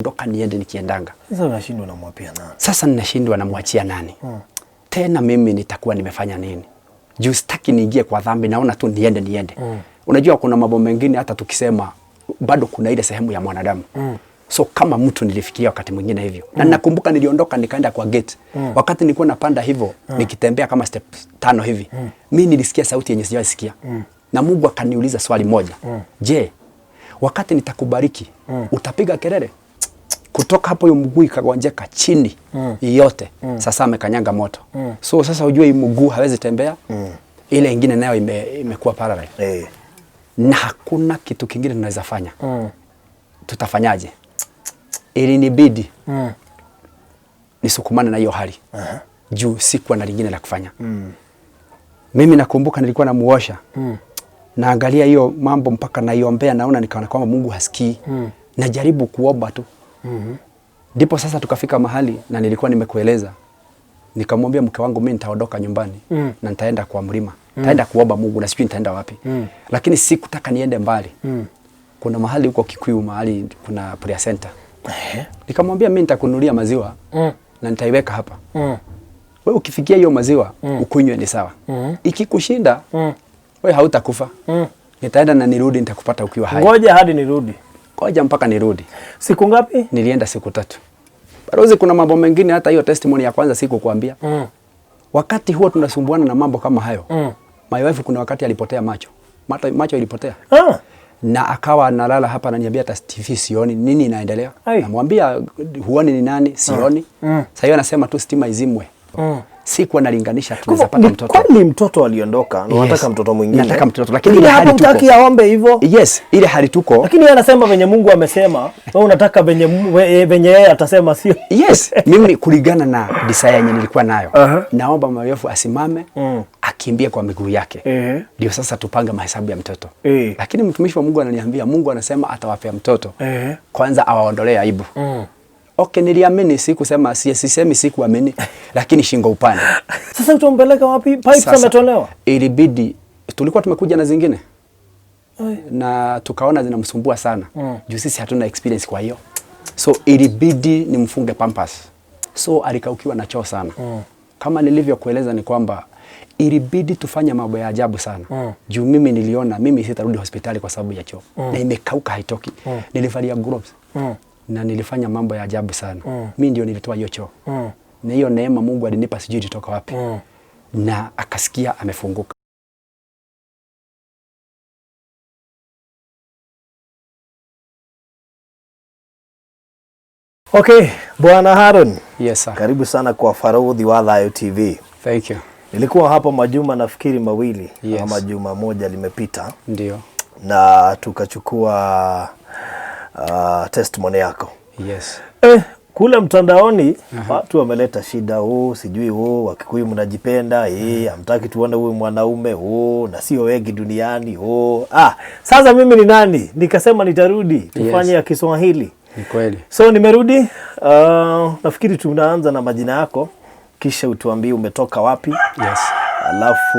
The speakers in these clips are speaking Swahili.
Nitaondoka niende nikiendanga. Sasa unashindwa unamwapia nani? Sasa ninashindwa namwachia nani? Tena mimi nitakuwa nimefanya nini? Juu sitaki niingie kwa dhambi, naona tu niende niende. Unajua kuna mambo mengine hata tukisema bado kuna ile sehemu ya mwanadamu. So kama mtu nilifikiria wakati mwingine hivyo. Na nakumbuka niliondoka nikaenda kwa gate. Wakati nilikuwa napanda hivyo, nikitembea kama step 5 hivi. Mimi nilisikia sauti yenye sijawahi sikia. Na Mungu akaniuliza swali moja. Je, wakati nitakubariki, utapiga kelele? Kutoka hapo hiyo mguu ikagonjeka chini yote. Sasa amekanyanga moto. So sasa ujue hii mguu hawezi tembea. Ile ingine nayo imekuwa paralyzed. Na hakuna kitu kingine tunaweza fanya. Tutafanyaje? Ilinibidi nisukumane na hiyo hali. Juu sikuwa na lingine la kufanya. Mimi nakumbuka nilikuwa namuosha. Naangalia hiyo mambo mpaka naiombea, naona nikaona kwamba Mungu hasikii. Najaribu kuomba tu. Ndipo sasa tukafika mahali na nilikuwa nimekueleza. Nikamwambia mke wangu mimi nitaondoka nyumbani na nitaenda kwa mlima. Nitaenda kuomba Mungu na sijui nitaenda wapi. Lakini sikutaka niende mbali. Kuna mahali huko Kikuyu, mahali kuna prayer center. Nikamwambia mimi nitakununulia maziwa na nitaiweka hapa. Wewe ukifikia hiyo maziwa ukunywe ni sawa. Ikikushinda wewe hautakufa. Nitaenda na nirudi, nitakupata ukiwa hai. Ngoja hadi nirudi. Ngoja mpaka nirudi. Siku ngapi? Nilienda siku 3. Barozi, kuna mambo mengine hata hiyo testimony ya kwanza sikukuambia. Wakati huo tunasumbuana na mambo kama hayo. My wife kuna wakati alipotea macho. Macho ilipotea. Na akawa analala hapa ananiambia hata TV sioni nini inaendelea. Namwambia huoni ni nani? Sioni. Sasa hiyo anasema tu stima izimwe. Sikuwa nalinganisha tunaweza pata mtoto. Kwani mtoto aliondoka na unataka mtoto mwingine? Nataka mtoto, lakini ile hali tuko. Hutaki aombe hivyo? Yes, ile hali tuko. Lakini yeye anasema venye Mungu amesema, wewe unataka venye yeye atasema sio? Yes, mimi kulingana na desire yenye nilikuwa nayo. Naomba my wife asimame, akimbie kwa miguu yake. Ndio sasa tupange mahesabu ya mtoto. Lakini mtumishi wa Mungu ananiambia Mungu anasema atawapea mtoto. Kwanza awaondolee aibu. Okay, niliamini, sikusema, sisemi sikuamini, lakini shingo upande. Sasa utampeleka wapi? Pipes ametolewa? Ilibidi, tulikuwa tumekuja na zingine. Na tukaona zinamsumbua sana. Juu sisi hatuna experience kwa hiyo. So ilibidi nimfunge pampers. So alikaukiwa na choo sana. Kama nilivyokueleza ni kwamba ilibidi tufanye mambo ya ajabu sana. Juu mimi niliona mimi sitarudi hospitali kwa sababu ya choo. Na imekauka haitoki. Nilivalia gloves. Na nilifanya mambo ya ajabu sana. Mimi ndio nilitoa hiyo choo. Na hiyo neema Mungu alinipa sijui ilitoka wapi. Na akasikia amefunguka. Okay, Bwana Haron. Yes sir. Karibu sana kwa Farodhi wa Thayu TV. Thank you. Nilikuwa hapa majuma nafikiri mawili, Yes. ama juma moja limepita. Ndio. Na tukachukua testimony yako. Yes. Kule mtandaoni watu wameleta shida, sijui Wakikuyu mnajipenda, hamtaki tuone huyu mwanaume, na sio wengi duniani, Sasa mimi ni nani? Nikasema nitarudi tufanye ya Kiswahili. Ni kweli. So nimerudi, nafikiri tunaanza na majina yako, kisha utuambie umetoka wapi. Yes. Alafu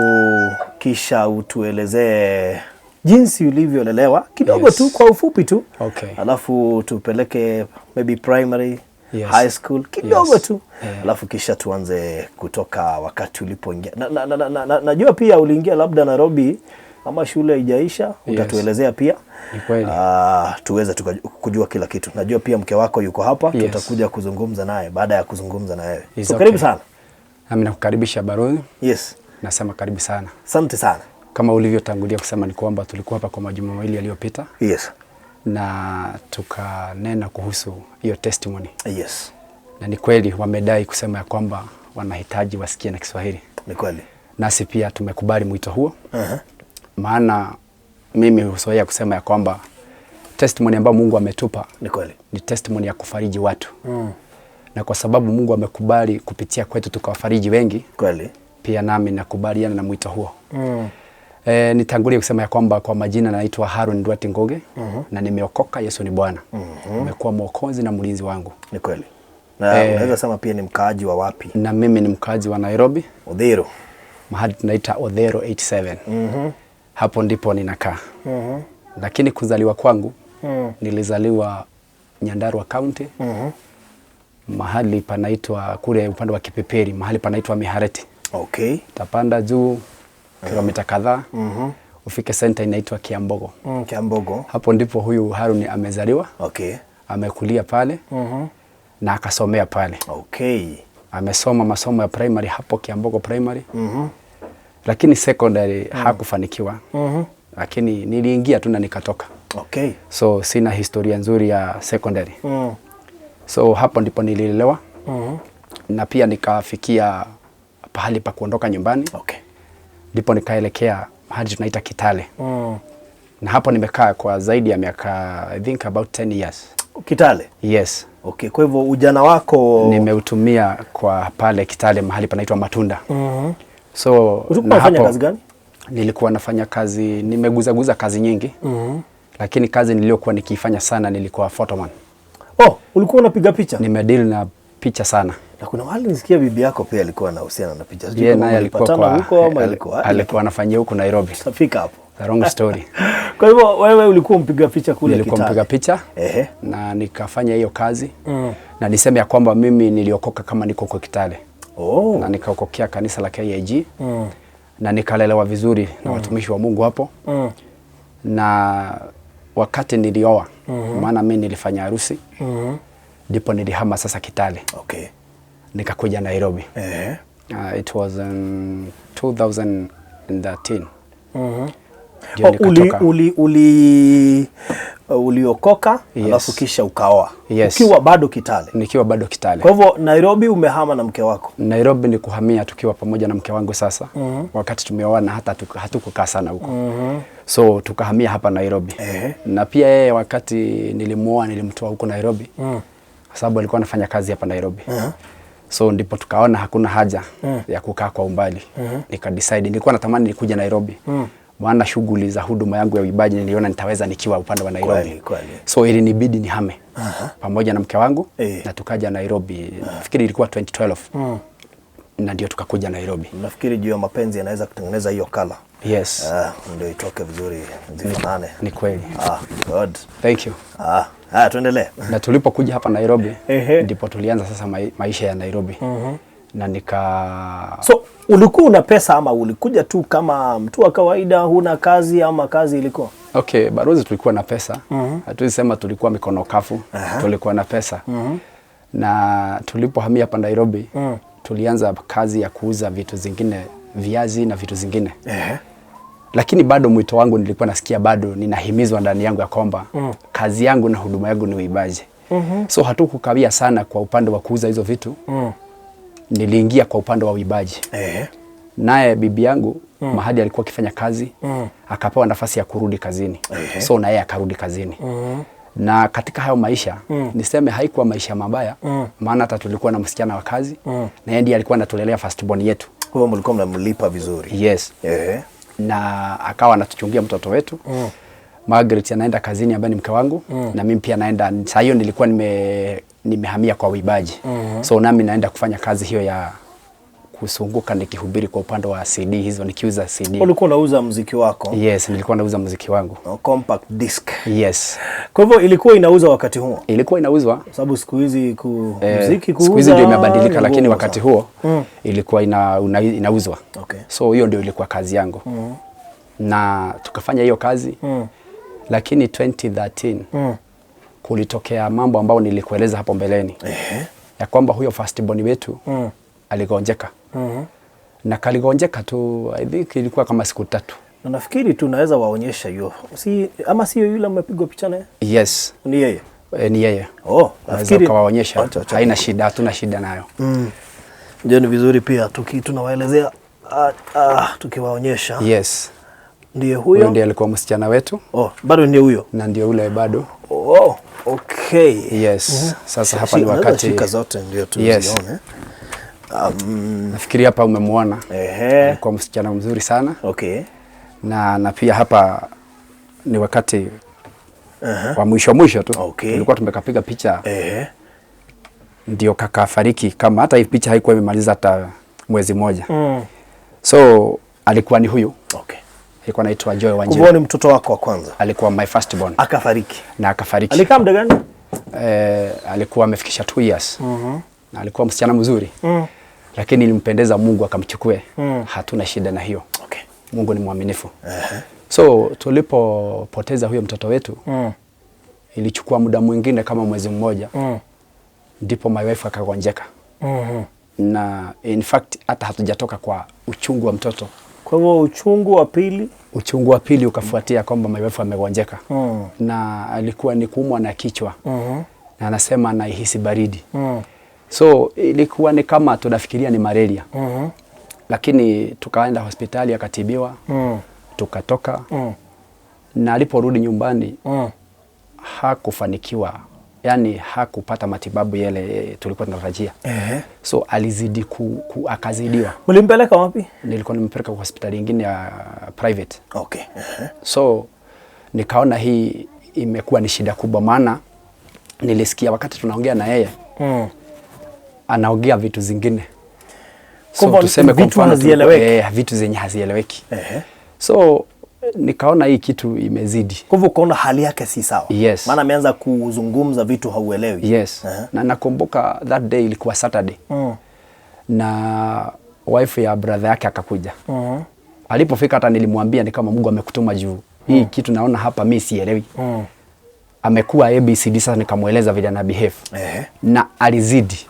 kisha utuelezee jinsi ulivyolelewa kidogo tu kwa ufupi tu. Okay. Alafu tupeleke maybe primary, Yes. high school kidogo tu. Yeah. Alafu kisha tuanze kutoka wakati ulipoingia. Najua pia uliingia labda Nairobi ama shule haijaisha, utatuelezea pia. Ni kweli. Tuweze kujua kila kitu. Najua pia mke wako yuko hapa, Yes. tutakuja kuzungumza naye baada ya kuzungumza na wewe. It's So, karibu okay. sana. Nami nakukaribisha Barozi. Yes. Nasema karibu sana. Asante sana. Kama ulivyotangulia kusema ni kwamba tulikuwa hapa kwa majuma mawili yaliyopita. Yes. Na tukanena kuhusu hiyo testimony. Yes. Na ni kweli wamedai kusema ya kwamba wanahitaji wasikie na Kiswahili. Ni kweli. Nasi pia tumekubali mwito huo. Maana mimi huzoea kusema ya kwamba testimony ambayo Mungu ametupa Ni kweli. ni testimony ya kufariji watu. Na kwa sababu Mungu amekubali kupitia kwetu tukawafariji wengi, Kweli. pia nami nakubaliana na mwito huo. Nitangulie kusema ya kwamba kwa majina naitwa Haron Nduati Ngugi. Na nimeokoka, Yesu ni Bwana. Amekuwa mwokozi na mlinzi wangu. Ni kweli. Na unaweza sema pia ni mkaaji wa wapi? Na mimi ni mkaaji wa Nairobi. Odhero. Mahali tunaita Odhero 87. Hapo ndipo ninakaa. Lakini kuzaliwa kwangu, nilizaliwa Nyandarua County. Mahali panaitwa kule upande wa Kipipiri, mahali panaitwa Mihareti. Utapanda juu kilomita kadhaa ufike center inaitwa Kiambogo. Kiambogo. Hapo ndipo huyu Haruni amezaliwa. Amekulia pale na akasomea pale. Amesoma masomo ya primary hapo Kiambogo Primary. Lakini secondary hakufanikiwa. Lakini niliingia tu na nikatoka. So sina historia nzuri ya secondary. So hapo ndipo nililelewa. Na pia nikafikia pahali pa kuondoka nyumbani. Ndipo nikaelekea mahali tunaita Kitale. Na hapo nimekaa kwa zaidi ya miaka, I think about 10 years. Kitale? Yes. Okay, kwa hivyo ujana wako nimeutumia kwa pale Kitale mahali panaitwa Matunda. So Ulikuwa na unafanya hapo kazi gani? Nilikuwa nafanya kazi, nimeguzaguza kazi nyingi. Lakini kazi niliyokuwa nikiifanya sana nilikuwa photoman. Oh, ulikuwa unapiga picha? Nimedeal na picha sana. Na kuna mahali nisikia bibi yako pia alikuwa anahusiana na picha. Sijui Yeye kama naye alikuwa mlipatana kwa huko ama ilikuwa alikuwa anafanyia huko Nairobi. Tutafika hapo. The wrong story. Kwa hivyo wewe ulikuwa mpiga picha kule Nilikuwa Kitale. mpiga picha. Na nikafanya hiyo kazi. Na niseme ya kwamba mimi niliokoka kama niko huko Kitale. Na nikaokokea kanisa la KAG. Na nikalelewa vizuri na watumishi wa Mungu hapo. Na wakati nilioa, maana mimi nilifanya harusi. Ndipo nilihama sasa Kitale. Nikakuja Nairobi. It was in 2013. Ndio Oh, nikatoka. Uliokoka, Yes. alafu kisha ukaoa. Yes. Ukiwa bado Kitale. Nikiwa bado Kitale. Kwa hivyo Nairobi umehama na mke wako? Nairobi ni kuhamia tukiwa pamoja na mke wangu sasa. Wakati tumeoana hata hatukukaa sana huko. So tukahamia hapa Nairobi. Na pia yeye wakati nilimuoa nilimtoa huko Nairobi. Kwa sababu alikuwa anafanya kazi hapa Nairobi. So ndipo tukaona hakuna haja ya kukaa kwa umbali. Nika decide, nilikuwa natamani nikuja Nairobi. Maana shughuli za huduma yangu ya uibaji niliona nitaweza nikiwa upande wa Nairobi. Kweli, kweli. So ilinibidi nihame pamoja na mke wangu na tukaja Nairobi. Nafikiri ilikuwa 2012. Na ndio tukakuja Nairobi. Nafikiri juu ya mapenzi yanaweza kutengeneza hiyo kala. Yes. Ndio itoke vizuri zifanane. Ni kweli. Good. Thank you. Tuendelee. Na tulipokuja hapa Nairobi ndipo tulianza sasa maisha ya Nairobi. Na nika So ulikuwa una pesa ama ulikuja tu kama mtu wa kawaida, huna kazi ama kazi ilikuwa? Okay, Barozi tulikuwa na pesa. Hatuwezi sema tulikuwa mikono kafu. Tulikuwa na pesa. Na tulipohamia hapa Nairobi, tulianza kazi ya kuuza vitu zingine, viazi na vitu zingine. Lakini bado mwito wangu nilikuwa nasikia bado ninahimizwa ndani yangu ya kwamba kazi yangu na huduma yangu ni uibaji. So hatukukawia sana kwa upande wa kuuza hizo vitu. Niliingia kwa upande wa uibaji. Naye bibi yangu mahali alikuwa akifanya kazi, akapewa nafasi ya kurudi kazini. So na yeye akarudi kazini. Na katika hayo maisha, niseme haikuwa maisha mabaya, maana hata tulikuwa na msichana wa kazi, na yeye ndiye alikuwa anatulelea firstborn yetu. Kwa hivyo mlikuwa mnamlipa vizuri. Yes. Na akawa anatuchungia mtoto wetu. Margaret anaenda kazini ambaye ni mke wangu, na mimi pia naenda. Saa hiyo nilikuwa nimehamia kwa uibaji. So nami naenda kufanya kazi hiyo ya kusunguka nikihubiri kwa upande wa CD hizo, nikiuza CD. Ulikuwa unauza muziki wako? Yes, nilikuwa nauza muziki wangu. No, compact disc. Yes. Kwa hivyo ilikuwa inauza wakati huo? Ilikuwa inauzwa. Kwa sababu siku hizi muziki Siku hizi ndio kuuza imebadilika, ni lakini ngumu wakati sana. huo ilikuwa inauzwa. So hiyo ndio ilikuwa kazi yangu. Na tukafanya hiyo kazi. Lakini 2013 kulitokea mambo ambayo nilikueleza hapo mbeleni. Ya kwamba huyo firstborn wetu aligonjeka. Na kaligonjeka tu, I think ilikuwa kama siku 3. Na nafikiri tunaweza waonyesha hiyo. Si, ama sio yule amepigwa picha naye? Yes. Ni yeye? Ni yeye. Oh, Unaweza nafikiri ukawaonyesha. Acha, acha. Haina shida, hatuna shida nayo. Ndio ni vizuri pia tunawaelezea, tukiwaonyesha. Yes. Ndiye huyo? Huyo ndiye alikuwa msichana wetu. Oh, bado ndiye huyo? Na ndiye ule bado. Oh, okay. Yes. Sasa hapa ni Unaweza wakati shika zote ndio Yes. tuzione. Nafikiri hapa umemuona. Alikuwa msichana mzuri sana. Na pia hapa ni wakati wa mwisho mwisho tu. Tulikuwa tumekapiga picha. Ndio kaka fariki, kama hata hii picha haikuwa imemaliza hata mwezi mmoja. So alikuwa ni huyu. Alikuwa anaitwa Joy Wanjiru. Kumbe ni mtoto wako wa kwanza. Alikuwa my first born. Akafariki. Na akafariki. Alikaa muda gani? Alikuwa amefikisha 2 years. Na alikuwa msichana mzuri. Lakini ilimpendeza Mungu akamchukue. Hatuna shida na hiyo. Okay. Mungu ni mwaminifu. So tulipopoteza huyo mtoto wetu, ilichukua muda mwingine kama mwezi mmoja, ndipo my wife akagonjeka. Na in fact hata hatujatoka kwa uchungu wa mtoto. Kwa hivyo uchungu wa pili, Uchungu wa pili ukafuatia kwamba my wife amegonjeka. Na alikuwa ni kuumwa na kichwa. Na anasema anaihisi baridi. So ilikuwa ni kama tunafikiria ni malaria. Lakini tukaenda hospitali akatibiwa. Tukatoka. Na aliporudi nyumbani hakufanikiwa. Yani hakupata matibabu yale tulikuwa tunatarajia. So alizidi akazidiwa. Mlimpeleka wapi? Nilikuwa nimempeleka kwa hospitali nyingine ya private. Okay. So nikaona hii imekuwa ni shida kubwa, maana nilisikia wakati tunaongea na yeye anaongea vitu zingine. So tuseme kwa mfano hazieleweki. Vitu zenye hazieleweki. So nikaona hii kitu imezidi. Kwa hivyo ukaona hali yake si sawa. Yes. Maana ameanza kuzungumza vitu hauelewi. Yes. Na nakumbuka that day ilikuwa Saturday. Na wife ya brother yake akakuja. Alipofika hata nilimwambia ni kama Mungu amekutuma juu. Hii kitu naona hapa mimi sielewi. Amekuwa ABCD, sasa nikamueleza vile ana behave. Na alizidi.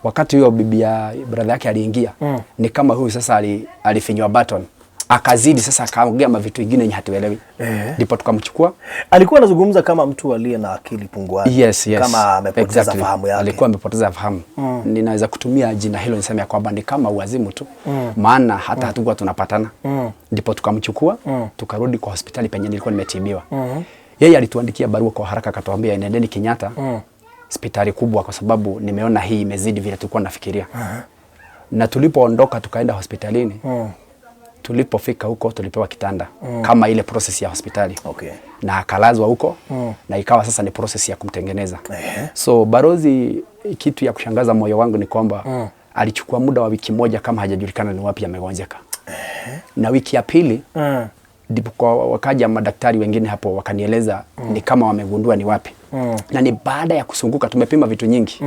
Wakati huyo bibi ya brother yake aliingia, ni kama huyu sasa alifinywa button. Akazidi sasa akaongea mavitu vingine yenye hatuelewi. Ndipo tukamchukua. Alikuwa anazungumza kama mtu aliye na akili punguani. Yes, yes. Kama amepoteza exactly. fahamu yake. Alikuwa amepoteza fahamu. Ninaweza kutumia jina hilo niseme ya kwamba ni kama uazimu tu. Maana hata hatukuwa tunapatana. Ndipo tukamchukua, tukarudi kwa hospitali penye nilikuwa nimetibiwa. Yeye alituandikia barua kwa haraka akatuambia nendeni Kenyatta. Hospitali kubwa kwa sababu nimeona hii imezidi vile tulikuwa nafikiria. Na tulipoondoka tukaenda hospitalini. Tulipofika huko tulipewa kitanda kama ile process ya hospitali. Okay. Na akalazwa huko na ikawa sasa ni process ya kumtengeneza. So Barozi, kitu ya kushangaza moyo wangu ni kwamba alichukua muda wa wiki moja kama hajajulikana ni wapi amegonjeka. Na wiki ya pili ndipo wakaja madaktari wengine hapo wakanieleza ni kama wamegundua ni wapi. Na ni baada ya kusunguka tumepima vitu nyingi.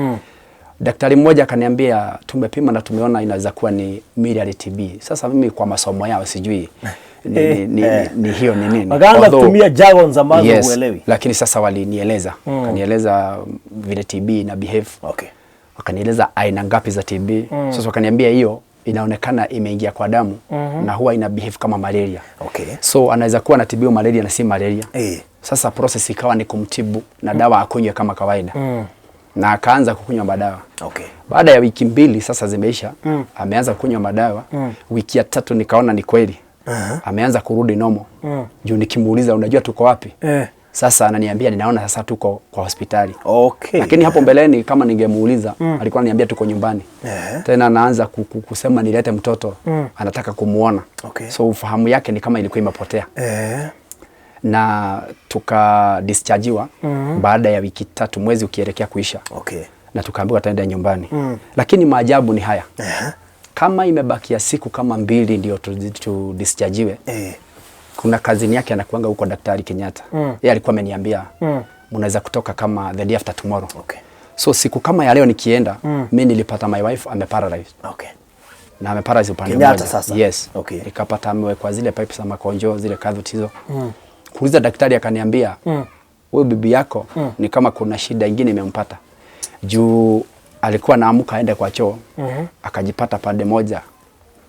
Daktari mmoja akaniambia tumepima na tumeona inaweza kuwa ni miliary TB. Sasa mimi kwa masomo yao sijui ni hiyo ni nini. Wakaanza kutumia jargons ambazo huelewi. Lakini sasa walinieleza. Wakanieleza vile TB na behave. Okay. Wakanieleza aina ngapi za TB. Sasa wakaniambia hiyo inaonekana imeingia kwa damu na huwa ina behave kama malaria. Okay. So anaweza kuwa anatibiwa malaria na si malaria. Sasa process ikawa ni kumtibu na dawa akunywe kama kawaida. Na akaanza kukunywa madawa. Okay. Baada ya wiki mbili sasa zimeisha, ameanza kunywa madawa. Wiki ya tatu nikaona ni kweli. Ameanza kurudi normal. Juu nikimuuliza unajua tuko wapi? Sasa ananiambia ninaona sasa tuko kwa hospitali. Okay. Lakini hapo mbeleni kama ningemuuliza alikuwa ananiambia tuko nyumbani. Tena anaanza kusema nilete mtoto, anataka kumuona. Okay. So ufahamu yake ni kama ilikuwa imepotea. Na tuka dischargiwa baada ya wiki tatu, mwezi ukielekea kuisha. Okay. Na tukaambiwa taenda nyumbani. Lakini maajabu ni haya. Kama imebakia siku kama mbili ndio tu dischargiwe. Kuna kazini yake anakuanga huko Daktari Kenyatta. Yeye alikuwa ameniambia mnaweza kutoka kama the day after tomorrow. Okay. So siku kama ya leo nikienda, mimi nilipata my wife ameparalyzed. Okay. Na ameparalyzed upande Kenyatta mmoja. sasa. Yes. Okay. Nikapata amewekwa zile pipes za makonjo, zile catheter hizo. Kuuliza daktari akaniambia, wewe bibi yako ni kama kuna shida nyingine imempata. Juu alikuwa anaamka aende kwa choo, akajipata pande moja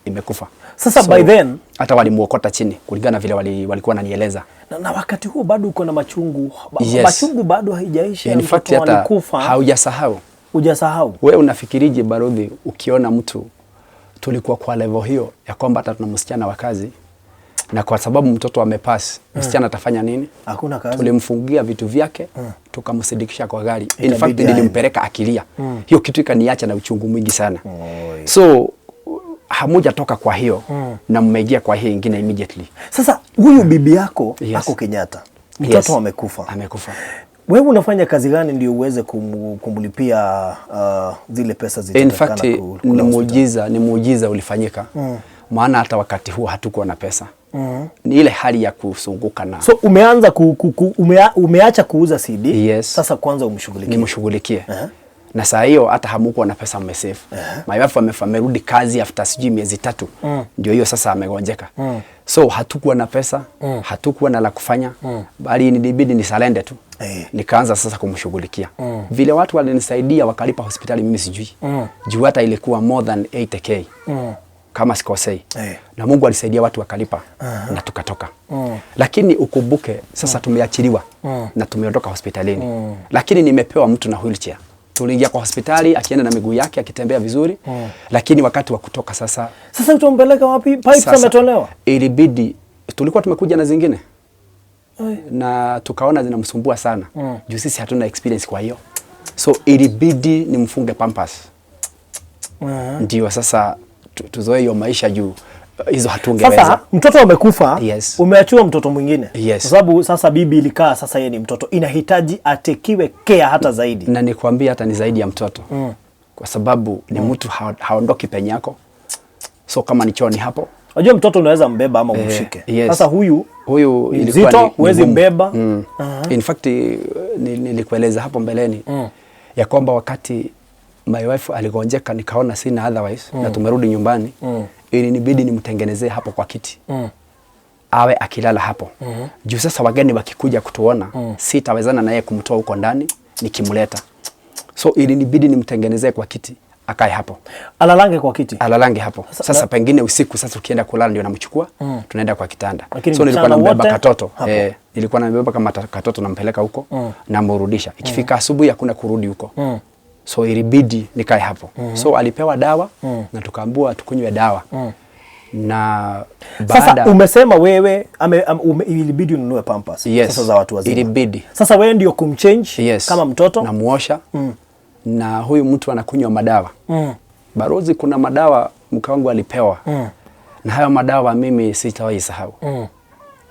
imekufa. Sasa so, by then hata walimuokota chini kulingana vile walikuwa wananieleza. Na wakati huo bado uko na machungu. Yes. Machungu bado haijaisha. In fact hata haujasahau. Hujasahau. Wewe unafikirije Barodhi ukiona mtu tulikuwa kwa level hiyo ya kwamba hata tuna msichana wa kazi na kwa sababu mtoto amepass, msichana atafanya nini? Hakuna kazi. Tulimfungia vitu vyake, tukamsindikisha kwa gari. In fact Itabidi nilimpeleka akilia. Hiyo kitu ikaniacha na uchungu mwingi sana. So hamujatoka kwa hiyo na mmeingia kwa hiyo ingine immediately. Sasa huyu bibi yako Yes. ako Kenyatta. Mtoto Yes. amekufa. Amekufa. Wewe unafanya kazi gani ndio uweze kumlipia zile pesa In zilizotakana fact kula hospitali? ni muujiza ulifanyika. Maana hata wakati huo hatukuwa na pesa. Ni ile hali ya kusunguka na So umeanza umeacha kuuza CD. Yes. Sasa kwanza umshughulikie. Nimshughulikie. Na saa hiyo hata hamukuwa na pesa mmesave. My wife amerudi kazi after sijui miezi 3. Ndio hiyo sasa amegonjeka. So hatukuwa na pesa, hatukuwa na la kufanya, bali nilibidi nisurrender tu. Nikaanza sasa kumshughulikia. Vile watu walinisaidia wakalipa hospitali mimi sijui. Juu hata ilikuwa more than 80K. Kama sikosei. Na Mungu alisaidia watu wakalipa na tukatoka. Lakini ukumbuke sasa tumeachiliwa na tumeondoka hospitalini. Lakini nimepewa mtu na wheelchair. Tuliingia kwa hospitali akienda na miguu yake akitembea vizuri. Lakini wakati wa kutoka sasa, Sasa utampeleka wapi? Pipes sasa ametolewa. Ilibidi tulikuwa tumekuja na zingine na tukaona zinamsumbua sana juu sisi hatuna experience kwa hiyo, so ilibidi nimfunge pampers ndio sasa tuzoe hiyo maisha juu hizo hatungeweza. Sasa mtoto amekufa, Yes. umeachiwa mtoto mwingine. Yes. Kwa sababu sasa bibi ilikaa, sasa yeye ni mtoto, inahitaji atekiwe care hata zaidi. Na nikwambia hata ni zaidi ya mtoto kwa sababu ni mtu haondoki penye yako, so kama ni choo ni hapo. Unajua mtoto unaweza mbeba ama umshike. Yes. Sasa huyu Huyu ni ilikuwa mzito, ni huwezi ngumu. mbeba. In fact nilikueleza hapo mbeleni ya kwamba wakati my wife aligonjeka nikaona sina otherwise na tumerudi nyumbani, ilinibidi nimtengenezee hapo kwa kiti awe akilala hapo juu sasa wageni wakikuja kutuona sitawezana na yeye kumtoa huko ndani nikimleta, so ilinibidi nimtengenezee kwa kiti akae hapo. Alalange kwa kiti. Alalange hapo sasa, pengine usiku sasa ukienda kulala ndio namchukua tunaenda kwa kitanda. Lakini So nilikuwa mchana nambeba wote katoto hapo. Nilikuwa nambeba kama katoto nampeleka huko namrudisha. Ikifika asubuhi hakuna kurudi huko, so ilibidi nikae hapo. So alipewa dawa na tukaambiwa tukunywe dawa na Sasa baada umesema wewe ilibidi ununue pampers. Yes. Sasa za watu wazima. Ilibidi. Sasa wewe ndio kumchange Yes. kama mtoto. Namuosha na huyu mtu anakunywa madawa. Barozi, kuna madawa mke wangu alipewa na hayo madawa mimi sitawahi sahau.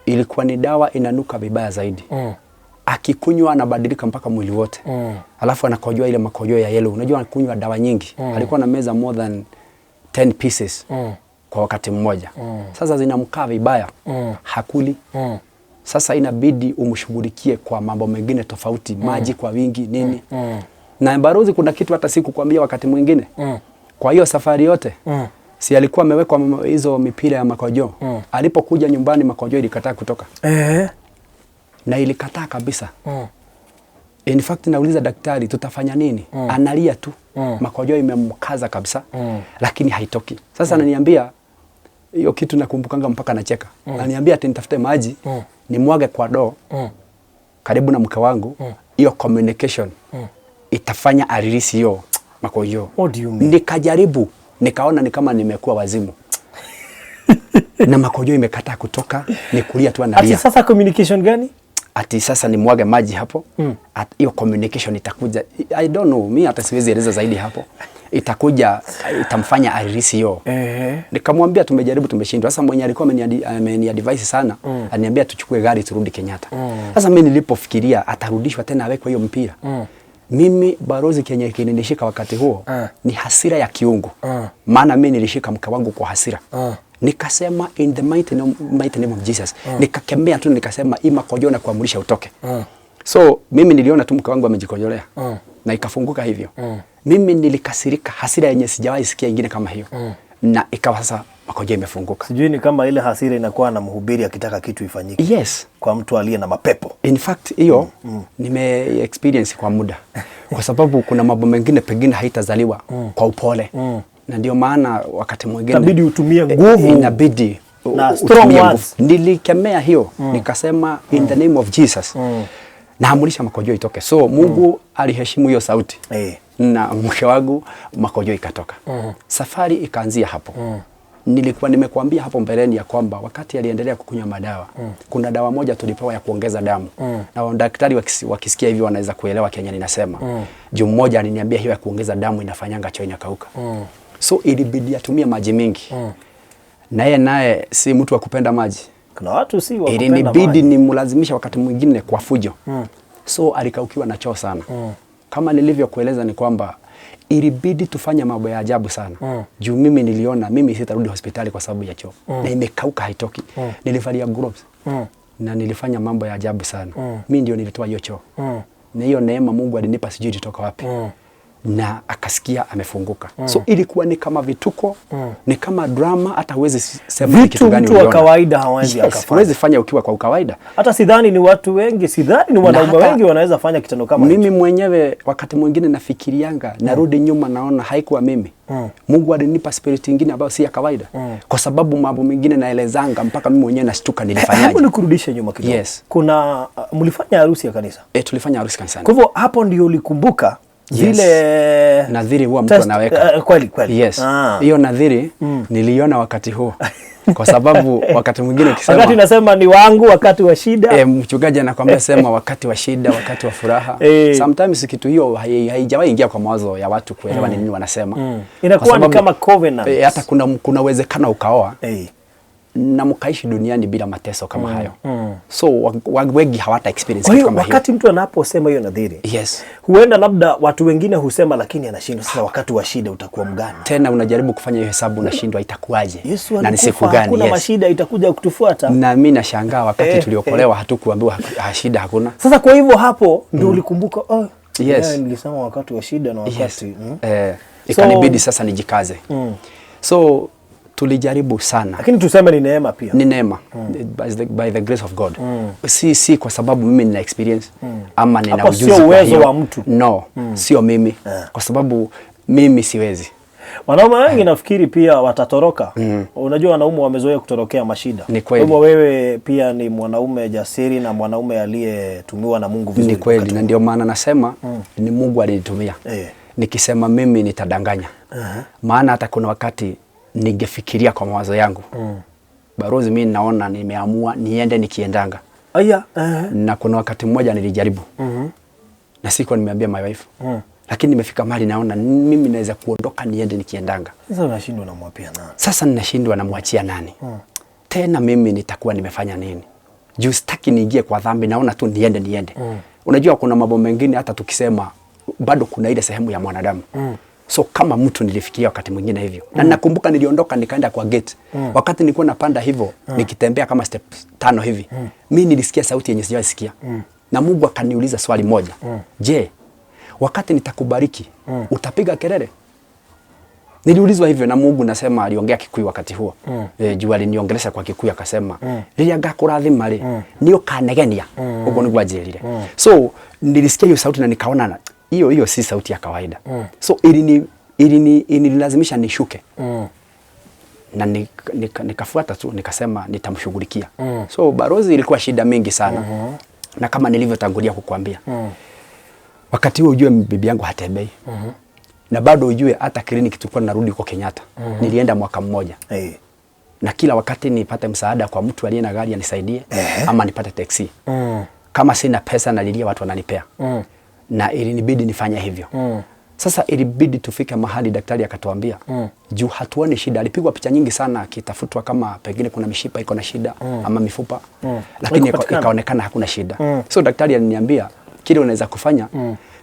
Ilikuwa ni dawa inanuka vibaya zaidi. Akikunywa anabadilika mpaka mwili wote. Alafu anakojoa ile makojoa ya yellow. Unajua anakunywa dawa nyingi. Alikuwa anameza more than 10 pieces kwa wakati mmoja. Sasa zinamkaa vibaya. Hakuli. Sasa inabidi umshughulikie kwa mambo mengine tofauti, maji kwa wingi nini. Na barozi, kuna kitu hata sikukwambia wakati mwingine. Kwa hiyo safari yote si alikuwa amewekwa hizo mipira ya makojo. Alipokuja nyumbani makojo ilikataa kutoka na ilikataa kabisa. In fact nauliza daktari tutafanya nini? Analia tu. Makojo imemkaza kabisa lakini haitoki. Sasa ananiambia hiyo kitu nakumbukanga mpaka nacheka. Ananiambia ati nitafute maji nimwage kwa doo karibu na mke wangu, hiyo communication itafanya arelease hiyo makojo. What do you mean? Nikajaribu nikaona ni kama nimekuwa wazimu na makojo imekataa kutoka, ni kulia tu Ati analia. sasa communication gani? Ati sasa nimwage maji hapo hiyo communication itakuja. I don't know, mi hata siwezi eleza zaidi hapo. Itakuja itamfanya arelease hiyo. Nikamwambia tumejaribu tumeshindwa. Sasa mwenye alikuwa ameniadvise sana aliniambia tuchukue gari turudi Kenyatta. Sasa mimi nilipofikiria atarudishwa tena awekwe hiyo mpira. Mimi barozi, kenye kilinishika wakati huo ni hasira ya kiungu. Maana mimi nilishika mke wangu kwa hasira. Nikasema in the mighty name of Jesus. Nikakemea tu nikasema hii makojo na kuamurisha utoke. So mimi niliona tu mke wangu amejikojolea na ikafunguka hivyo. Mimi nilikasirika hasira yenye sijawahi sikia ingine kama hiyo. Na ikawa sasa makojo imefunguka. Sijui ni kama ile hasira inakuwa na mhubiri akitaka kitu ifanyike. Yes. Kwa mtu aliye na mapepo. In fact hiyo nime experience kwa muda, kwa sababu kuna mambo mengine pengine haitazaliwa kwa upole na ndio maana wakati mwingine Itabidi utumie nguvu. Inabidi Na strong utumie words. nguvu. Nilikemea hiyo nikasema in the name of Jesus naamurisha makojo itoke. So Mungu aliheshimu hiyo sauti na mke wangu makojo ikatoka. Safari ikaanzia hapo. Nilikuwa nimekuambia hapo mbeleni ya kwamba wakati aliendelea kukunywa madawa kuna dawa moja tulipewa ya kuongeza damu na daktari wakisikia hivi wanaweza kuelewa kenye ninasema. Juu mmoja aliniambia hiyo ya kuongeza damu inafanyanga choo inakauka. So ilibidi atumie maji mingi. Na yeye naye si mtu wa kupenda maji. Kuna watu si wa kupenda Ilinibidi maji. nimlazimisha wakati mwingine kwa fujo. So alikaukiwa na choo sana. Kama nilivyokueleza ni kwamba Ilibidi tufanye mambo ya ajabu sana. Juu mimi niliona mimi sitarudi hospitali kwa sababu ya choo. Na imekauka haitoki. Nilivalia gloves. Na nilifanya mambo ya ajabu sana. Mimi ndio nilitoa hiyo choo. Na hiyo neema Mungu alinipa sijui ilitoka wapi. Na akasikia amefunguka. So ilikuwa ni kama vituko, ni kama drama, hata huwezi sema ni kitu Vitu gani mtu wa uliona. kawaida hawezi Yes, akafanya. huwezi fanya ukiwa kwa ukawaida. Hata sidhani ni watu wengi, sidhani ni wanaume hata wengi wanaweza fanya kitendo kama hicho. Mimi mwenyewe wakati mwingine nafikirianga, narudi nyuma naona haikuwa mimi. Mungu alinipa spirit ingine ambayo si ya kawaida. Kwa sababu mambo mengine naelezanga mpaka mimi mwenyewe nashtuka nilifanyaje. Hebu nikurudishe nyuma kidogo. Yes. Kuna mlifanya harusi ya kanisa. Tulifanya harusi kanisani. Kwa hivyo hapo ndio ulikumbuka Yes. zile Nadhiri huwa mtu anaweka. Kweli kweli. Yes. Ah. Hiyo nadhiri niliona wakati huo. Kwa sababu wakati mwingine ukisema Wakati nasema ni wangu wakati wa shida. Mchungaji anakwambia sema wakati wa shida, wakati wa furaha. Sometimes kitu hiyo haijawahi ingia kwa mawazo ya watu kuelewa ni nini wanasema. Inakuwa Kwa ni sababu, kama covenant. Hata kuna uwezekano ukaoa na mkaishi duniani bila mateso kama hayo. So wengi hawata experience Kwa kitu hiyo kama hiyo. wakati mtu anaposema hiyo nadhiri, Yes. huenda labda watu wengine husema lakini anashindwa. Sasa wakati wa shida utakuwa mgani? Tena unajaribu kufanya hiyo hesabu unashindwa itakuwaje? Yesu Na ni siku alikufa, gani? hakuna Yes. mashida itakuja kutufuata. Na mimi nashangaa wakati tuliokolewa hatukuambiwa shida hakuna. Sasa kwa hivyo hapo ndio ulikumbuka, oh, Yes. yeah, nilisema wakati wa shida na wakati Yes. Ikanibidi sasa nijikaze. So tulijaribu sana. Lakini tuseme ni neema pia. Ni neema. By the grace of God. Si kwa sababu mimi nina experience ama nina Hapo ujuzi sio kwa uwezo hiyo. wa mtu. No, sio mimi. Kwa sababu mimi siwezi. Wanaume wengi nafikiri pia watatoroka. Unajua wanaume wamezoea kutorokea mashida. Ni kweli. Kwa hivyo wewe pia ni mwanaume jasiri na mwanaume aliyetumiwa na Mungu vizuri. Ni kweli, na ndio maana nasema ni Mungu alinitumia. Nikisema mimi nitadanganya. Maana hata kuna wakati ningefikiria kwa mawazo yangu. Barozi, mimi naona nimeamua niende nikiendanga. Aya. Na kuna wakati mmoja nilijaribu. Na sikuwa nimeambia my wife. Lakini nimefika mahali naona mimi naweza kuondoka niende nikiendanga. Sasa unashindwa namwapia nani? Sasa ninashindwa namwachia nani? Tena mimi nitakuwa nimefanya nini? Juu sitaki niingie kwa dhambi, naona tu niende niende. Unajua kuna mambo mengine hata tukisema bado kuna ile sehemu ya mwanadamu. So kama mtu nilifikiria wakati mwingine hivyo. Na nakumbuka niliondoka nikaenda kwa gate. Wakati nilikuwa napanda hivyo, nikitembea kama step 5 hivi. Mimi nilisikia sauti yenye sijawahi sikia. Na Mungu akaniuliza swali moja. Je, wakati nitakubariki, utapiga kelele? Niliulizwa hivyo na Mungu, nasema aliongea Kikuyu wakati huo. Juu aliniongelesha kwa Kikuyu akasema, "Rĩrĩa ngakũrathima rĩ, nĩ ũkanegenia." Ũguo nĩguo anjĩrire. So nilisikia hiyo sauti na nikaona hiyo hiyo si sauti ya kawaida. So ilinilazimisha nishuke. Na nikafuata tu nikasema nitamshughulikia. So Barozi ilikuwa shida mingi sana. Na kama nilivyotangulia kukuambia. Wakati huo ujue bibi yangu hatembei. Na bado ujue hata kliniki tulikuwa tunarudi huko Kenyatta. Nilienda mwaka mmoja. Na kila wakati nipate msaada kwa mtu aliye na gari anisaidie, ama nipate taxi. Kama sina pesa nalilia watu wananipea. Na ilinibidi nifanye hivyo. Sasa ilibidi tufike mahali daktari akatuambia, juu hatuoni shida. Alipigwa picha nyingi sana akitafutwa kama pengine kuna mishipa iko na shida ama mifupa. Lakini Haikupatikana. ikaonekana hakuna shida. So daktari aliniambia kile unaweza kufanya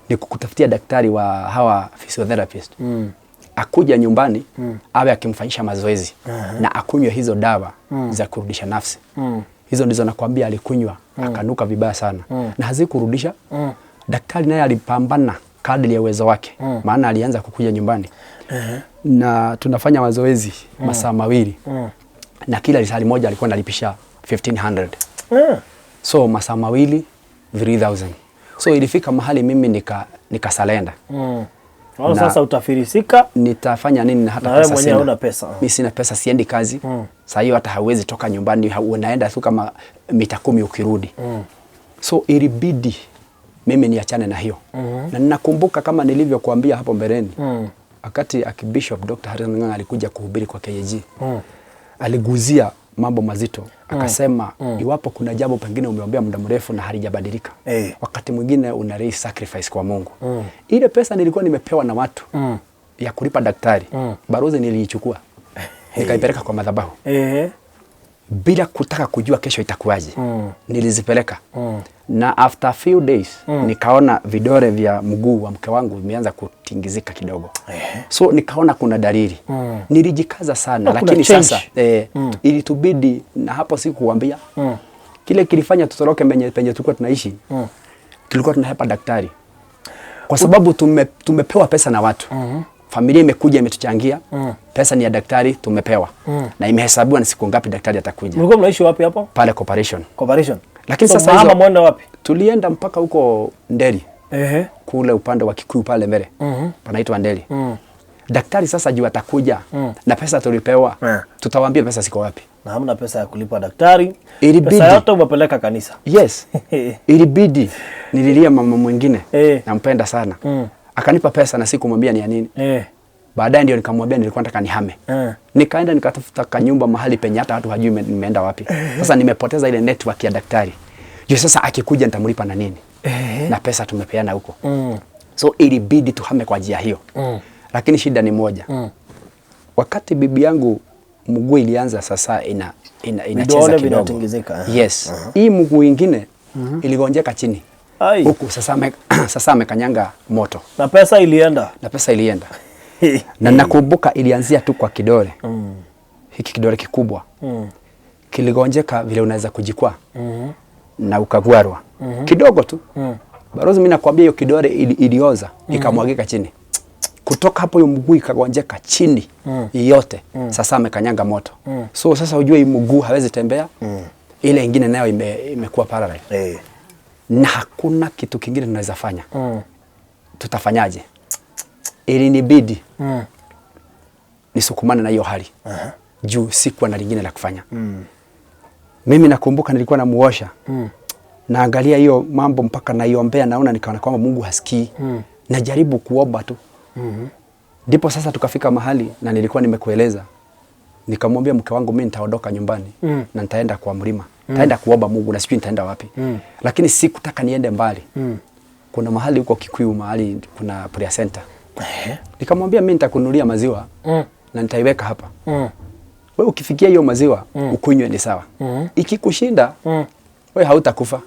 ni kukutafutia daktari wa hawa physiotherapist. Akuja nyumbani awe akimfanyisha mazoezi na akunywe hizo dawa za kurudisha nafsi. Hizo ndizo nakwambia alikunywa, akanuka vibaya sana. Na hazikurudisha. Daktari naye alipambana kadri ya uwezo wake. Maana alianza kukuja nyumbani. Na tunafanya mazoezi masaa mawili. Na kila lisali moja alikuwa analipisha 1500. So masaa mawili 3000. So ilifika mahali mimi nikasalenda. Wala sasa utafirisika. Nitafanya nini na hata Na wewe pesa mwenyewe sina. huna pesa. Mimi sina pesa, siendi kazi. Sasa hiyo hata hauwezi toka nyumbani, unaenda tu kama mita 10 ukirudi. So ilibidi mimi niachane na hiyo. Na ninakumbuka kama nilivyokuambia hapo mbeleni. Wakati Archbishop Dr. Harrison Ng'ang'a alikuja kuhubiri kwa KAG. Aliguzia mambo mazito. Akasema iwapo kuna jambo pengine umeombea muda mrefu na halijabadilika. Wakati mwingine una raise sacrifice kwa Mungu. Ile pesa nilikuwa nimepewa na watu ya kulipa daktari. Barozi niliichukua. Nikaipeleka kwa madhabahu. Bila kutaka kujua kesho itakuwaje. Nilizipeleka. Na after few days nikaona vidole vya mguu wa mke wangu vimeanza kutingizika kidogo. So nikaona kuna dalili. Nilijikaza sana, Na kuna lakini change. sasa ilitubidi, na hapo sikuambia. Kile kilifanya tutoroke penye tulikuwa tunaishi. Tulikuwa tunahepa daktari kwa sababu tumepewa pesa na watu. Familia imekuja imetuchangia. Pesa ni ya daktari tumepewa. Na imehesabiwa ni siku ngapi daktari atakuja. Mlikuwa mnaishi wapi hapo? Pale corporation. Corporation. Lakini So, sasa mama mwenda wapi? Tulienda mpaka huko Nderi. Kule upande wa Kikuyu pale mbele. Panaitwa Nderi. Daktari sasa juu atakuja na pesa tulipewa. Tutawaambia pesa ziko wapi. Na hamna pesa ya kulipa daktari. Ilibidi. Pesa yote umepeleka kanisa. Yes. Ilibidi nililia mama mwingine. Nampenda sana. Akanipa pesa na sikumwambia ni ya nini. Baadaye ndio nikamwambia nilikuwa nataka nihame. Nikaenda nikatafuta kanyumba mahali penye hata watu hajui nimeenda wapi. Sasa nimepoteza ile network ya daktari. Juu sasa akikuja nitamlipa na nini? Na pesa tumepeana huko. So ilibidi tuhame kwa njia hiyo. Lakini shida ni moja. Wakati bibi yangu mguu ilianza sasa inacheza Vidole kidogo. vinatingizika. Yes. Hii mguu ingine iligonjeka chini. Ai. Huku sasa amekanyanga moto. Na pesa ilienda. Na pesa ilienda. Na nakumbuka ilianzia tu kwa kidole. Hiki kidole kikubwa. Kiligonjeka vile unaweza kujikwaa. Na ukagwarwa. Kidogo tu. Barozi, mimi nakwambia hiyo kidole ilioza, ikamwagika chini. Kutoka hapo hiyo mguu ikagonjeka chini yote. Sasa amekanyanga moto. So sasa ujue hii mguu hawezi tembea. Ile ingine nayo imekuwa paralyzed. Na hakuna kitu kingine tunaweza fanya. Tutafanyaje? Ilinibidi nisukumane na hiyo hali. Juu sikuwa na lingine la kufanya. Mimi nakumbuka nilikuwa namuosha. Naangalia hiyo mambo mpaka naiombea, naona nikaona kwamba Mungu hasikii. Najaribu kuomba tu. Ndipo sasa tukafika mahali na nilikuwa nimekueleza. Nikamwambia mke wangu mimi nitaondoka nyumbani na nitaenda kwa mlima. Nitaenda kuomba Mungu na sijui nitaenda wapi. Lakini sikutaka niende mbali. Kuna mahali huko Kikuyu, mahali kuna prayer center. Nikamwambia mimi nitakununulia maziwa na nitaiweka hapa. Wewe ukifikia hiyo maziwa ukunywe ni sawa. Ikikushinda wewe hautakufa.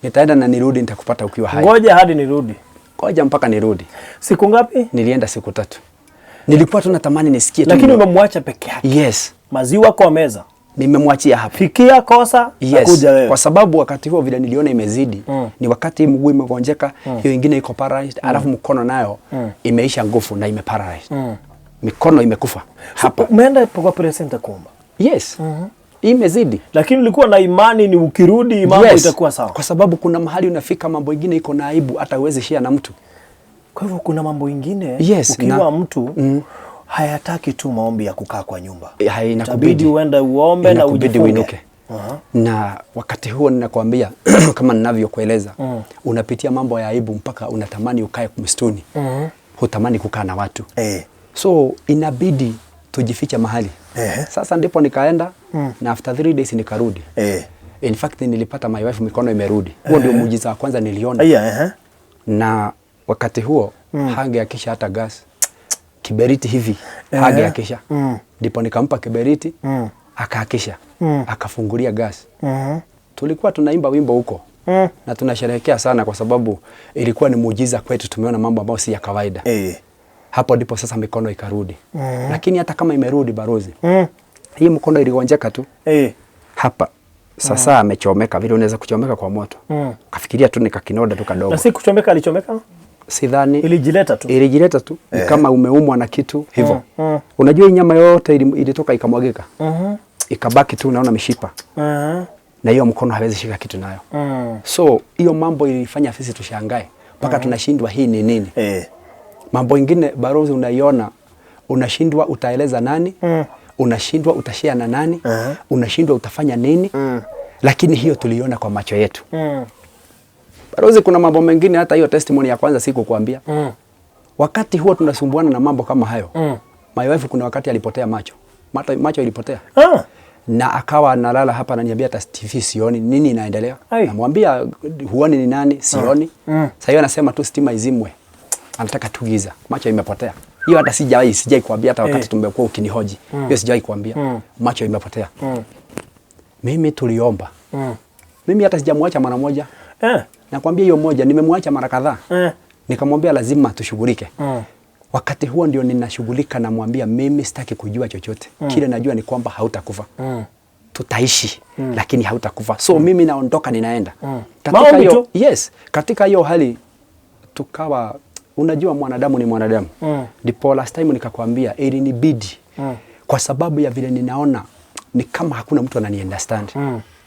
Nitaenda na nirudi, nitakupata ukiwa hai. Ngoja hadi nirudi. Ngoja mpaka nirudi. Siku ngapi? Nilienda siku 3. Nilikuwa tu natamani nisikie tu. Lakini umemwacha peke yake. Yes. Maziwa kwa meza. Nimemwachia hapa. Fikia kosa, Yes. nakuja wewe. Kwa sababu wakati huo vile niliona imezidi, ni wakati mguu imegonjeka, hiyo ingine iko paralyzed, alafu mkono nayo imeisha nguvu na imeparalyzed. Mikono imekufa hapa. Umeenda kwa prayer center kuomba. Yes. Imezidi. Lakini ulikuwa na imani ni ukirudi mambo Yes. itakuwa sawa. Kwa sababu kuna mahali unafika mambo ingine iko na aibu hata huwezi share na mtu. Kwa hivyo kuna mambo ingine Yes, ukiwa na, mtu hayataki tu maombi ya kukaa kwa nyumba. Inakubidi Itabidi uende uombe na inakubidi ujifunge. uinuke. Na wakati huo ninakwambia kama ninavyokueleza, unapitia mambo ya aibu mpaka unatamani ukae msituni. Hutamani kukaa na watu. So inabidi tujifiche mahali. Sasa ndipo nikaenda na after 3 days nikarudi. In fact nilipata my wife mikono imerudi. Huo ndio muujiza wa kwanza niliona. Na wakati huo hangeakisha hata gas. Kiberiti hivi hangeakisha. Ndipo nikampa kiberiti, akaakisha. Akafungulia gas. Tulikuwa tunaimba wimbo huko. Na tunasherehekea sana kwa sababu ilikuwa ni muujiza kwetu, tumeona mambo ambayo si ya kawaida. Hapo ndipo sasa mikono ikarudi. Lakini hata kama imerudi Barozi, hii mkono iligonjeka tu. Hapa sasa amechomeka vile unaweza kuchomeka kwa moto. Kafikiria tu nikakinoda tu kadogo. Na si kuchomeka, alichomeka? Sidhani. Ilijileta tu. Ilijileta tu. Ni kama umeumwa na kitu hivyo. Unajua hii nyama yote ilitoka ikamwagika. Ikabaki tu unaona mishipa. Na hiyo mkono hawezi shika kitu nayo. So hiyo mambo ilifanya sisi tushangae mpaka tunashindwa hii ni nini. Mambo ingine Barozi unaiona, unashindwa utaeleza nani, unashindwa utashare na nani, unashindwa utafanya nini. Lakini hiyo tuliona kwa macho yetu. Barozi, kuna mambo mengine hata hiyo testimony ya kwanza sikukuambia. Wakati huo tunasumbuana na mambo kama hayo. My wife kuna wakati alipotea macho. Macho ilipotea. Na akawa analala hapa ananiambia hata TV sioni nini inaendelea. Namwambia huoni ni nani? Sioni. Sasa hiyo anasema tu stima izimwe. Anataka tu giza. Macho imepotea. Hiyo hata sijai kuambia hata wakati tumekuwa ukinihoji. Hiyo sijawahi kuambia. Macho imepotea. Mimi tuliomba. Mimi hata sijamwacha mara moja. Nakwambia hiyo moja nimemwacha mara kadhaa. Nikamwambia lazima tushughulike. Wakati huo ndio ninashughulika, namwambia mimi sitaki kujua chochote. Kile najua ni kwamba hautakufa. Tutaishi lakini hautakufa. So mimi naondoka ninaenda. Katika Maombi hiyo tu? yes, katika hiyo hali tukawa, unajua mwanadamu ni mwanadamu. Ndipo last time nikakwambia ilinibidi kwa sababu ya vile ninaona ni kama hakuna mtu anani understand.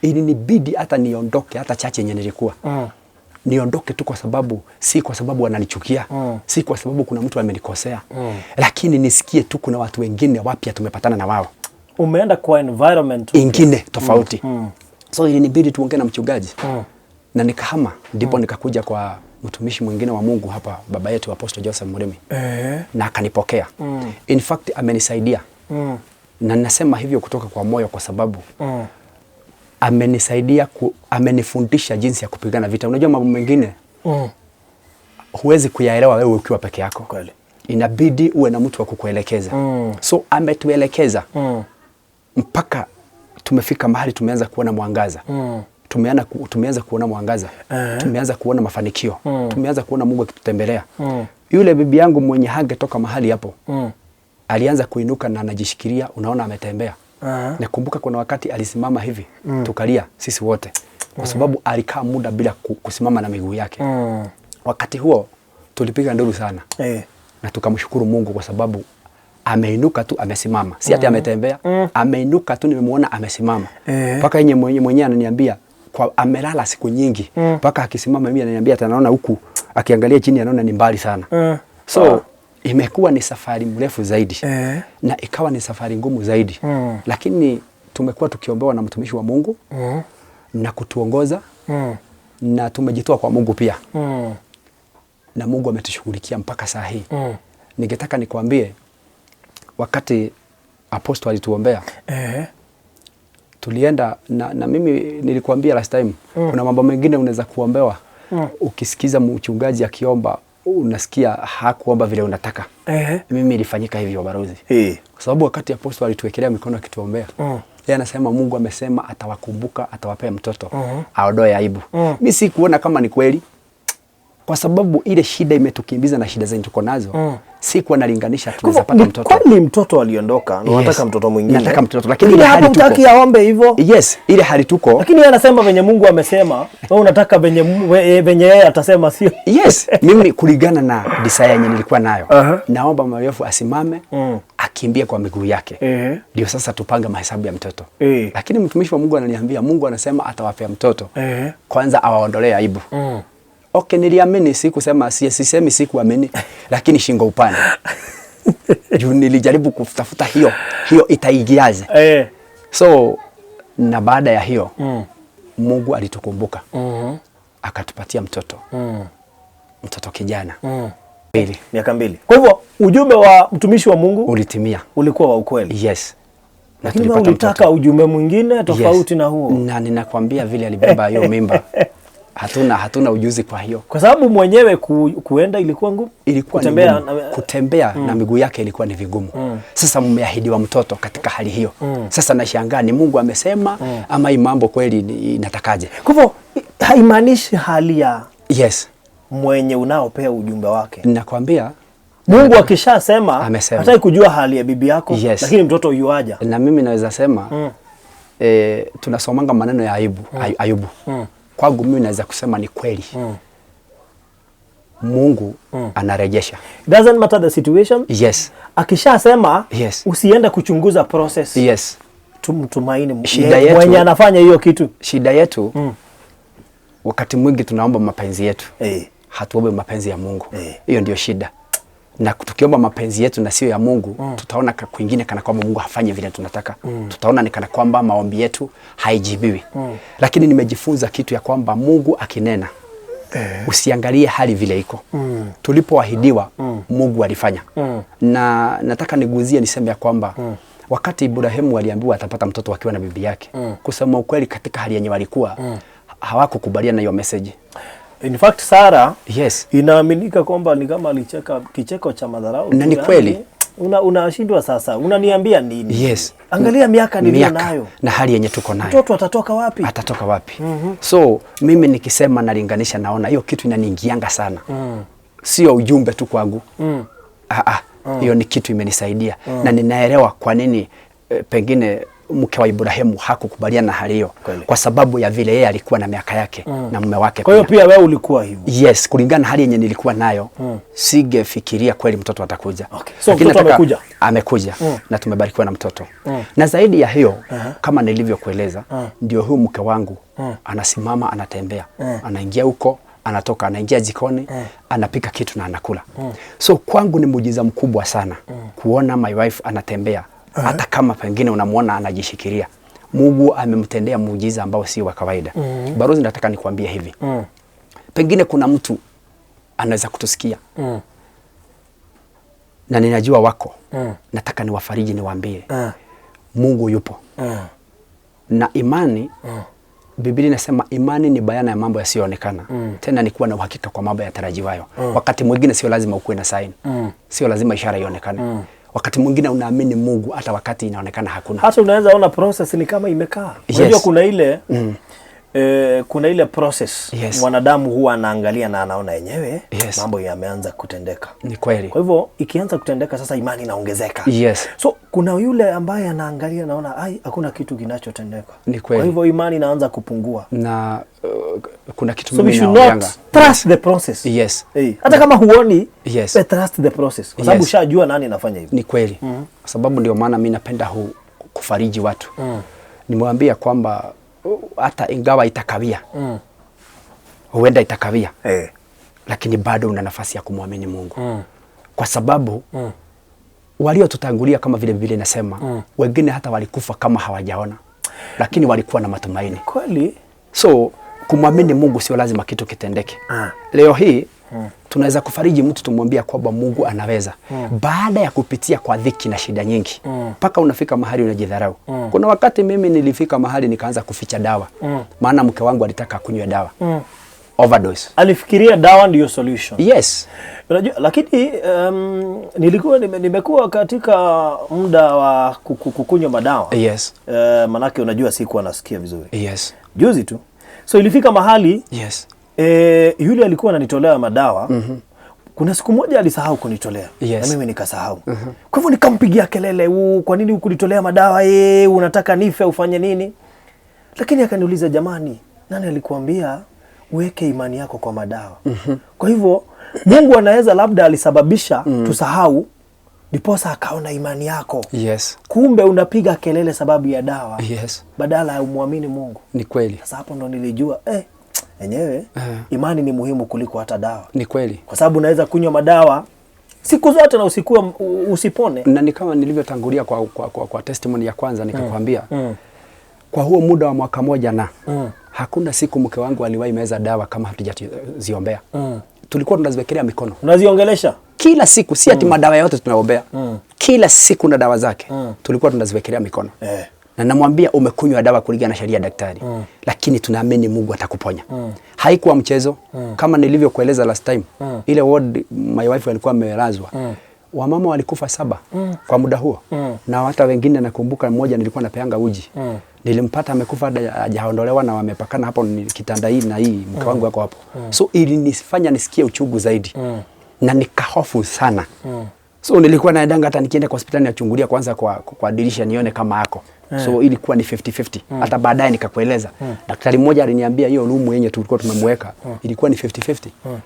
Ilinibidi hata niondoke hata church yenye nilikuwa. Niondoke tu kwa sababu, si kwa sababu wananichukia, si kwa sababu kuna mtu amenikosea, lakini nisikie tu kuna watu wengine wapya tumepatana na wao Umeenda kwa environment mpya. ingine tofauti. So ilinibidi tuongee na mchungaji na nikahama, ndipo nikakuja kwa mtumishi mwingine wa Mungu hapa, baba yetu Apostle Joseph Murimi na akanipokea. In fact amenisaidia na nasema hivyo kutoka kwa moyo kwa sababu amenisaidia amenifundisha jinsi ya kupigana vita. Unajua mambo mengine huwezi kuyaelewa wewe ukiwa peke yako. Kweli. Inabidi uwe na mtu wa kukuelekeza. So ametuelekeza mpaka tumefika mahali tumeanza kuona mwangaza. Tumeanza kuona mwangaza. Tumeanza kuona mafanikio. Tumeanza kuona Mungu akitutembelea. Yule bibi yangu mwenye hangetoka mahali hapo alianza kuinuka na anajishikilia, unaona ametembea. Nakumbuka kuna wakati alisimama hivi, tukalia sisi wote kwa sababu alikaa muda bila kusimama na miguu yake. Wakati huo tulipiga nduru sana na tukamshukuru Mungu kwa sababu ameinuka tu amesimama, si ati ametembea, ameinuka tu, nimemuona amesimama. Mpaka yeye mwenyewe ananiambia kwa amelala siku nyingi, mpaka akisimama mimi ananiambia ati anaona huku, akiangalia chini anaona ni mbali sana. So imekuwa ni safari mrefu zaidi na ikawa ni safari ngumu zaidi. Lakini tumekuwa tukiombewa na mtumishi wa Mungu na kutuongoza na tumejitoa kwa Mungu pia na Mungu ametushughulikia mpaka saa hii. Ningetaka nikwambie wakati apostle alituombea tulienda na mimi nilikuambia last time kuna mambo mengine unaweza kuombewa ukisikiza mchungaji akiomba unasikia hakuomba vile unataka. Mimi ilifanyika hivyo balozi. Kwa sababu wakati apostle alituwekelea mikono akituombea, yeye anasema Mungu amesema atawakumbuka, atawapea mtoto, aondoe aibu. Mimi sikuona kama ni kweli, kwa sababu ile shida imetukimbiza na shida zenye tuko nazo. Sikuwa nalinganisha tunaweza pata Ni mtoto. kweli mtoto aliondoka na unataka mtoto mwingine. Nataka mtoto, lakini Lakini ile hapo hali tuko. hutaki aombe hivyo. Yes, ile hali tuko. Lakini yeye anasema venye Mungu amesema, wewe unataka venye venye yeye atasema, sio? Yes, mimi kulingana na desire yenye nilikuwa nayo. Naomba Mayofu asimame, akimbie kwa miguu yake. Ndio sasa tupange mahesabu ya mtoto. Lakini mtumishi wa Mungu ananiambia Mungu anasema atawapea mtoto. Kwanza awaondolee aibu. Okay, niliamini, sikusema sisemi sikuamini, lakini shingo upande. Juu nilijaribu kutafuta hiyo itaigiaje. So na baada ya hiyo Mungu alitukumbuka. Akatupatia mtoto. Mtoto kijana. 2. Miaka 2. Kwa hivyo ujumbe wa mtumishi wa Mungu ulitimia. Ulikuwa wa ukweli. Yes. Na Lakini wewe tulipata ulitaka mtoto. ujumbe mwingine tofauti Yes. na huo. Na ninakwambia vile alibeba hiyo mimba. Hatuna ujuzi kwa hiyo. Kwa sababu mwenyewe kuenda ilikuwa ngumu. Ilikuwa ni Kutembea ngumu. na Kutembea na miguu yake ilikuwa ni vigumu. Sasa mmeahidiwa mtoto katika hali hiyo. Sasa nashangaa ni Mungu amesema ama hii mambo kweli inatakaje? Kwa hivyo haimaanishi hali ya Yes. mwenye unaopea ujumbe wake. Nakwambia Mungu akishasema Amesema. hataki kujua hali ya bibi yako, Yes. lakini mtoto yuaja. Na mimi naweza sema tunasomanga maneno ya Ayubu, Ayubu. Kwangu mimi naweza kusema ni kweli. Mungu anarejesha. It doesn't matter the situation. Yes. Akishasema Yes. usiende kuchunguza process. Yes. Tumtumaini Shida yetu, mwenye anafanya hiyo kitu. Shida yetu wakati mwingi tunaomba mapenzi yetu. Hatuombe mapenzi ya Mungu. Hiyo ndio shida. Na tukiomba mapenzi yetu na sio ya Mungu, tutaona kwingine kana kwamba Mungu hafanyi vile tunataka. Tutaona ni kana kwamba maombi yetu haijibiwi. Lakini nimejifunza kitu ya kwamba Mungu akinena, usiangalie hali vile iko. Tulipoahidiwa, Mungu alifanya. Na nataka niguzie niseme ya kwamba wakati Ibrahimu aliambiwa atapata mtoto akiwa na bibi yake, kusema ukweli katika hali yenye walikuwa, hawakukubaliana na hiyo message. In fact, Sarah, Yes. inaaminika kwamba ni kama alicheka kicheko cha madharau. Na ni Yaani, kweli. Unashindwa sasa, unaniambia nini? Yes. Angalia miaka niliyo Miaka nayo, na hali yenye tuko nayo, mtoto atatoka wapi? Atatoka wapi? So mimi nikisema nalinganisha, naona hiyo kitu inaniingianga sana. Sio ujumbe tu kwangu. Ah, ah. Hiyo ni kitu imenisaidia na ninaelewa kwa nini pengine mke wa Ibrahimu hakukubaliana na hali hiyo, Kweli. kwa sababu ya vile yeye alikuwa na miaka yake na mume wake. Kwa hiyo pia. pia wewe ulikuwa hivyo. Yes, kulingana na hali yenye nilikuwa nayo singefikiria kweli mtoto atakuja. Okay. So Lakini mtoto amekuja? Amekuja na tumebarikiwa na mtoto. Na zaidi ya hiyo, kama nilivyokueleza, ndio huyu mke wangu anasimama, anatembea, anaingia huko, anatoka, anaingia jikoni, anapika kitu na anakula. So kwangu ni muujiza mkubwa sana kuona my wife anatembea, hata kama pengine unamuona anajishikilia. Mungu amemtendea muujiza ambao si wa kawaida. Barozi, nataka nikwambie hivi. Pengine kuna mtu anaweza kutusikia na ninajua wako. Nataka niwafariji, niwaambie Mungu yupo na imani. Biblia inasema imani ni bayana ya mambo yasiyoonekana, tena ni kuwa na uhakika kwa mambo yatarajiwayo. Wakati mwingine sio lazima ukuwe na sign, sio lazima ishara ionekane. Wakati mwingine unaamini Mungu hata wakati inaonekana hakuna. Hata unaweza ona process ni kama imekaa. Yes. Unajua kuna ile kuna ile process mwanadamu huwa anaangalia na anaona yenyewe mambo yameanza kutendeka. Ni kweli. Kwa hivyo ikianza kutendeka sasa imani inaongezeka. Yes. So kuna yule ambaye anaangalia anaona ai, hakuna kitu kinachotendeka. Ni kweli. Kwa hivyo imani inaanza kupungua. Na kuna kitu So we mimi should naongeanga. not trust the process. Yes. Hata kama huoni, but trust the process. Kwa sababu ushajua nani anafanya hivyo. Ni kweli. Kwa sababu ndio maana mimi napenda kufariji watu. Nimewambia kwamba hata ingawa itakawia, huenda itakawia, lakini bado una nafasi ya kumwamini Mungu. Kwa sababu waliotutangulia kama vile Biblia inasema, wengine hata walikufa kama hawajaona, lakini walikuwa na matumaini. Kweli. So kumwamini Mungu sio lazima kitu kitendeke. Leo hii tunaweza kufariji mtu tumwambia kwamba Mungu anaweza. Baada ya kupitia kwa dhiki na shida nyingi, mpaka unafika mahali unajidharau. Kuna wakati mimi nilifika mahali nikaanza kuficha dawa. Maana mke wangu alitaka kunywa dawa. Overdose. Alifikiria dawa ndiyo solution. Yes. Unajua, lakini nilikuwa nimekuwa katika muda wa kukunywa madawa. Yes. Manake unajua sikuwa nasikia vizuri. Yes. Juzi tu. So ilifika mahali Yes. Yule alikuwa ananitolea madawa. Kuna siku moja alisahau kunitolea. Yes. Na mimi nikasahau. Kwa hivyo nikampigia kelele, kwa nini hukunitolea madawa? Unataka nife ufanye nini? Lakini akaniuliza, jamani, nani alikuambia uweke imani yako kwa madawa? Kwa hivyo Mungu anaweza labda alisababisha tusahau, ndiposa akaona imani yako. Yes. Kumbe unapiga kelele sababu ya dawa. Yes. Badala ya umwamini Mungu. Ni kweli. Sasa hapo ndo nilijua enyewe imani ni muhimu kuliko hata dawa. Ni kweli. Kwa sababu unaweza kunywa madawa siku zote na usipone. Na ni kama nilivyotangulia kwa testimony ya kwanza nikakwambia. Kwa huo muda wa mwaka moja na hakuna siku mke wangu aliwahi meza dawa kama hatujaziombea. Tulikuwa tunaziwekelea mikono. Unaziongelesha? Kila siku, si ati madawa yote tunaombea. Kila siku na dawa zake. Tulikuwa tunaziwekelea mikono. Na namwambia umekunywa dawa kulingana na sheria ya daktari. Lakini tunaamini Mungu atakuponya. Haikuwa mchezo. Kama nilivyokueleza last time. Ile ward my wife alikuwa amelazwa. Wamama walikufa 7 kwa muda huo. Na hata wengine nakumbuka mmoja nilikuwa napeanga uji. Nilimpata amekufa hajaondolewa na wamepakana hapo ni kitanda hii na hii, mke wangu yuko hapo. So ilinifanya nisikie uchungu zaidi. Na nikahofu sana. So nilikuwa naendanga hata nikienda kwa hospitali nachungulia kwanza kwa dirisha nione kama ako. So ilikuwa ni 50-50. Hata baadaye nikakueleza. Daktari mmoja aliniambia hiyo room yenye tulikuwa tumemweka ilikuwa ni 50-50.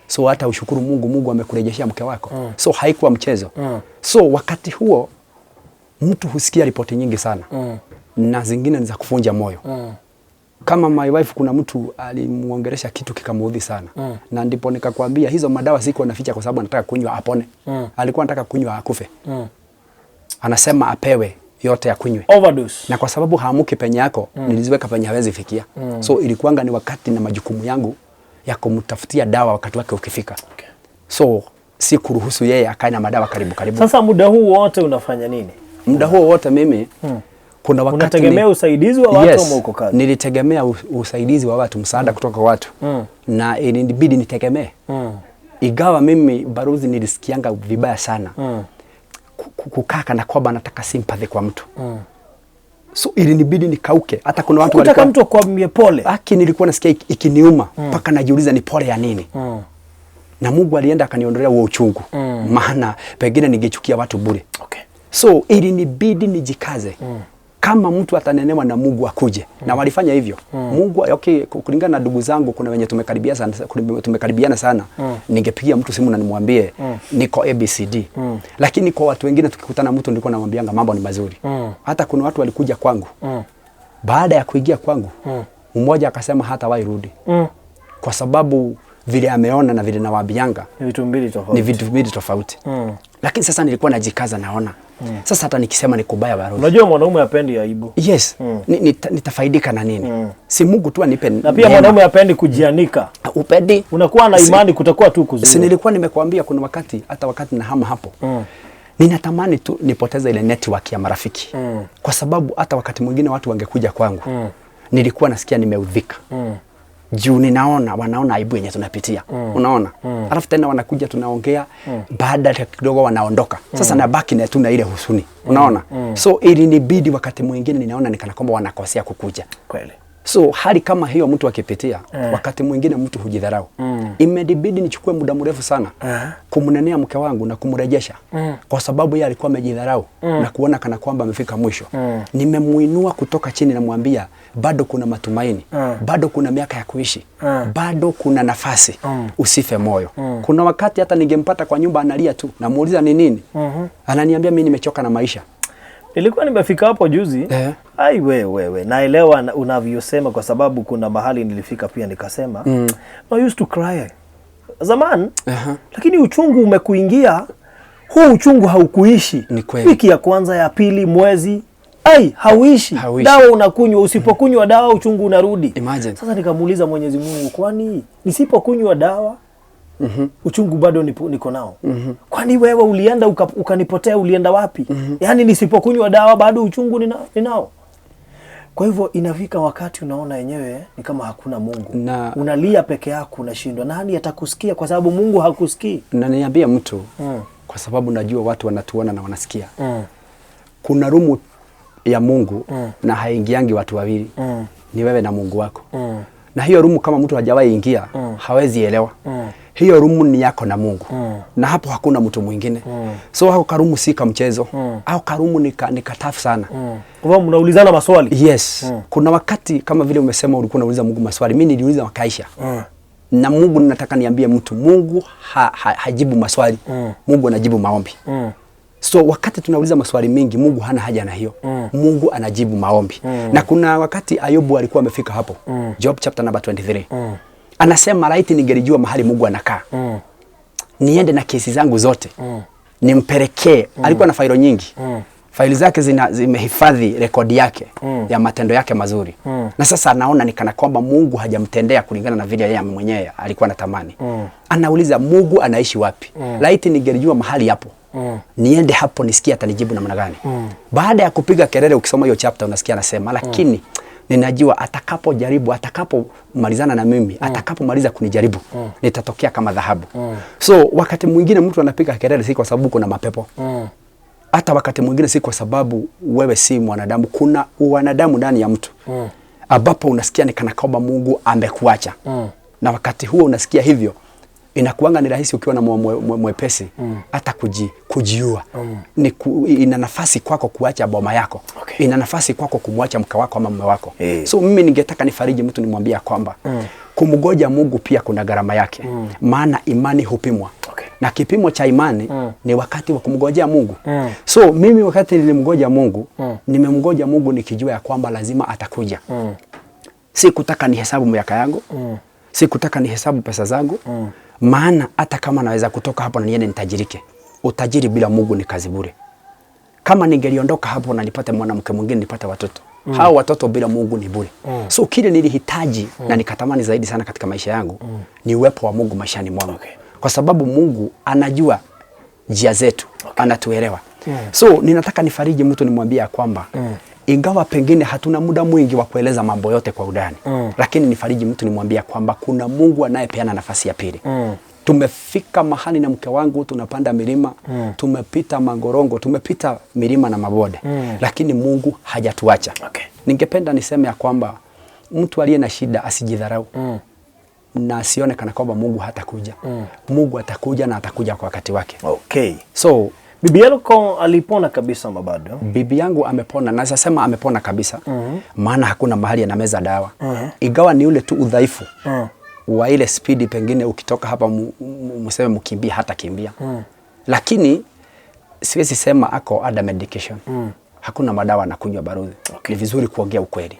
So hata ushukuru Mungu, Mungu amekurejeshea mke wako. So haikuwa mchezo. So wakati huo mtu husikia ripoti nyingi sana. Na zingine ni za kuvunja moyo. Kama my wife kuna mtu alimuongelesha kitu kikamuudhi sana. Na ndipo nikakwambia hizo madawa sikuwa naficha kwa sababu anataka kunywa apone. Alikuwa anataka kunywa akufe. Anasema apewe yote akunywe. Overdose. Na kwa sababu haamuki penye yako, niliziweka penye hawezi fikia. So ilikuwanga ni wakati na majukumu yangu ya kumtafutia dawa wakati wake ukifika. Okay. So si kuruhusu yeye akae na madawa karibu karibu. Sasa muda huu wote unafanya nini? Muda huo wote mimi kuna wakati unategemea usaidizi wa watu ama uko kazi? Nilitegemea usaidizi wa watu, msaada kutoka kwa watu. Na ilinibidi nitegemee. Ingawa mimi Baruzi nilisikianga vibaya sana. kukaa kana kwamba nataka sympathy kwa mtu. So ilinibidi nikauke. Hata kuna watu Kutaka walikuwa mtu akwambie pole. Haki nilikuwa nasikia ikiniuma mpaka najiuliza ni pole ya nini. Na Mungu alienda akaniondolea huo uchungu, maana pengine ningechukia watu bure. So ilinibidi nijikaze. Kama mtu atanenewa na Mungu akuje. Na walifanya hivyo. Mungu, okay, kulingana na ndugu zangu kuna wenye tumekaribiana sana. Ningepigia mtu simu na nimwambie niko ABCD. Lakini kwa watu wengine tukikutana mtu nilikuwa namwambianga mambo ni mazuri. Hata kuna watu walikuja kwangu. Baada ya kuingia kwangu, mmoja akasema hatawahi rudi. Kwa sababu vile ameona na vile nawaambianga Ni vitu mbili tofauti. ni vitu mbili tofauti. Lakini sasa nilikuwa najikaza naona. Sasa hata nikisema ni kubaya baro. Unajua mwanaume hapendi aibu. Yes. Nitafaidika na nini? Si Mungu tu anipe Na pia neema. mwanaume hapendi kujianika. Upendi. Unakuwa na imani kutakuwa tu kuzuri. Si nilikuwa nimekuambia kuna wakati hata wakati nahama hapo. Ninatamani tu nipoteze ile network ya marafiki. Kwa sababu hata wakati mwingine watu wangekuja kwangu. Nilikuwa nasikia nimeudhika. Juu ninaona wanaona aibu yenye tunapitia. Unaona? Alafu tena wanakuja tunaongea, baada ya kidogo wanaondoka. Sasa nabaki na tuna ile husuni. Unaona? So ilinibidi wakati mwingine ninaona nikana kwamba wanakosea kukuja. Kweli. So hali kama hiyo mtu akipitia, wakati mwingine mtu hujidharau. Imenibidi nichukue muda mrefu sana kumnenea mke wangu na kumrejesha, kwa sababu yeye alikuwa amejidharau na kuona kana kwamba amefika mwisho. Nimemuinua kutoka chini, namwambia bado kuna matumaini, bado kuna miaka ya kuishi, bado kuna nafasi, usife moyo. Kuna wakati hata ningempata kwa nyumba analia tu, namuuliza ni nini? Ananiambia mimi nimechoka na maisha. Nilikuwa nimefika hapo juzi. Ai wewe, naelewa unavyosema kwa sababu kuna mahali nilifika pia nikasema, I used to cry zaman. Lakini uchungu umekuingia, huu uchungu haukuishi. Ni kweli. Wiki ya kwanza, ya pili, mwezi, ai hauishi. Hauishi. Dawa unakunywa, usipokunywa dawa uchungu unarudi. Imagine. Sasa nikamuuliza Mwenyezi Mungu, kwani nisipokunywa dawa uchungu bado niko nao? Kwani wewe ulienda ukanipotea, ulienda wapi? Yaani nisipokunywa dawa bado uchungu ninao. Kwa hivyo inafika wakati unaona yenyewe ni kama hakuna Mungu. Na unalia peke yako, unashindwa. Nani atakusikia? Kwa sababu Mungu hakusikii. Na niambia mtu, kwa sababu najua watu wanatuona na wanasikia. Kuna rumu ya Mungu na haingiangi watu wawili. Ni wewe na Mungu wako. Na hiyo rumu kama mtu hajawahi ingia, hawezi elewa. Hiyo rumu ni yako na Mungu. Na hapo hakuna mtu mwingine. So hao karumu si ka mchezo. Hao karumu ni katafu sana. Kwa hivyo mnaulizana maswali. Yes. Kuna wakati kama vile umesema ulikuwa unauliza Mungu maswali. Mimi niliuliza wakaisha. Na Mungu ninataka niambie mtu, Mungu hajibu maswali. Mungu anajibu maombi. So wakati tunauliza maswali mengi, Mungu hana haja na hiyo. Mungu anajibu maombi. Na kuna wakati Ayubu alikuwa amefika hapo. Job chapter number 23. Anasema laiti ningelijua mahali Mungu anakaa. Niende na kesi zangu zote. Nimpelekee. Alikuwa na failo nyingi. Faili zake zimehifadhi rekodi yake ya matendo yake mazuri. Na sasa anaona ni kana kwamba Mungu hajamtendea kulingana na vile yeye mwenyewe alikuwa anatamani. Anauliza Mungu anaishi wapi? Laiti ningelijua mahali hapo. Niende hapo nisikie atanijibu namna gani. Baada ya kupiga kelele, ukisoma hiyo chapter unasikia anasema, lakini ninajua atakapojaribu, atakapomalizana na mimi, atakapomaliza kunijaribu, nitatokea kama dhahabu. So wakati mwingine mtu anapiga kelele si kwa sababu kuna mapepo. Hata wakati mwingine si kwa sababu wewe si mwanadamu. Kuna wanadamu ndani ya mtu ambapo unasikia ni kana kwamba Mungu amekuacha. Na wakati huo unasikia hivyo, inakuanga ni rahisi ukiwa na mwepesi hata kujiua. Ina nafasi kwako kuacha boma yako. Ina nafasi kwako kumwacha mke wako ama mume wako. So mimi ningetaka nifariji mtu nimwambie kwamba kumgoja Mungu pia kuna gharama yake. Maana imani hupimwa. Na kipimo cha imani ni wakati wa kumgojea Mungu. So mimi wakati nilimgoja Mungu, nimemgoja Mungu nikijua ya kwamba lazima atakuja. Sikutaka nihesabu miaka yangu. Sikutaka nihesabu pesa zangu. Maana hata kama naweza kutoka hapo na niende nitajirike, utajiri bila Mungu ni kazi bure. Kama ningeliondoka hapo na nipate mwanamke mwingine, nipate watoto, hao watoto bila Mungu ni bure. So kile nilihitaji na nikatamani zaidi sana katika maisha yangu ni uwepo wa Mungu maishani mwangu. Kwa sababu Mungu anajua njia zetu, anatuelewa. So ninataka nifariji mtu nimwambie kwamba ingawa pengine hatuna muda mwingi wa kueleza mambo yote kwa undani, lakini nifariji mtu nimwambie kwamba kuna Mungu anayepeana nafasi ya pili. Tumefika mahali na mke wangu tunapanda milima, tumepita magorongo, tumepita milima na mabonde, lakini Mungu hajatuacha. Ningependa niseme ya kwamba mtu aliye na shida asijidharau na asione kana kwamba Mungu hatakuja. Mungu atakuja na atakuja kwa wakati wake. So Bibi yako alipona kabisa ama bado? Bibi yangu amepona, naweza sema amepona kabisa, maana hakuna mahali anameza dawa, ingawa ni ule tu udhaifu wa ile spidi, pengine ukitoka hapa mseme mkimbia hata kimbia, lakini siwezi sema ako under medication. Hakuna madawa anakunywa, Baruthi. Ni vizuri kuongea ukweli,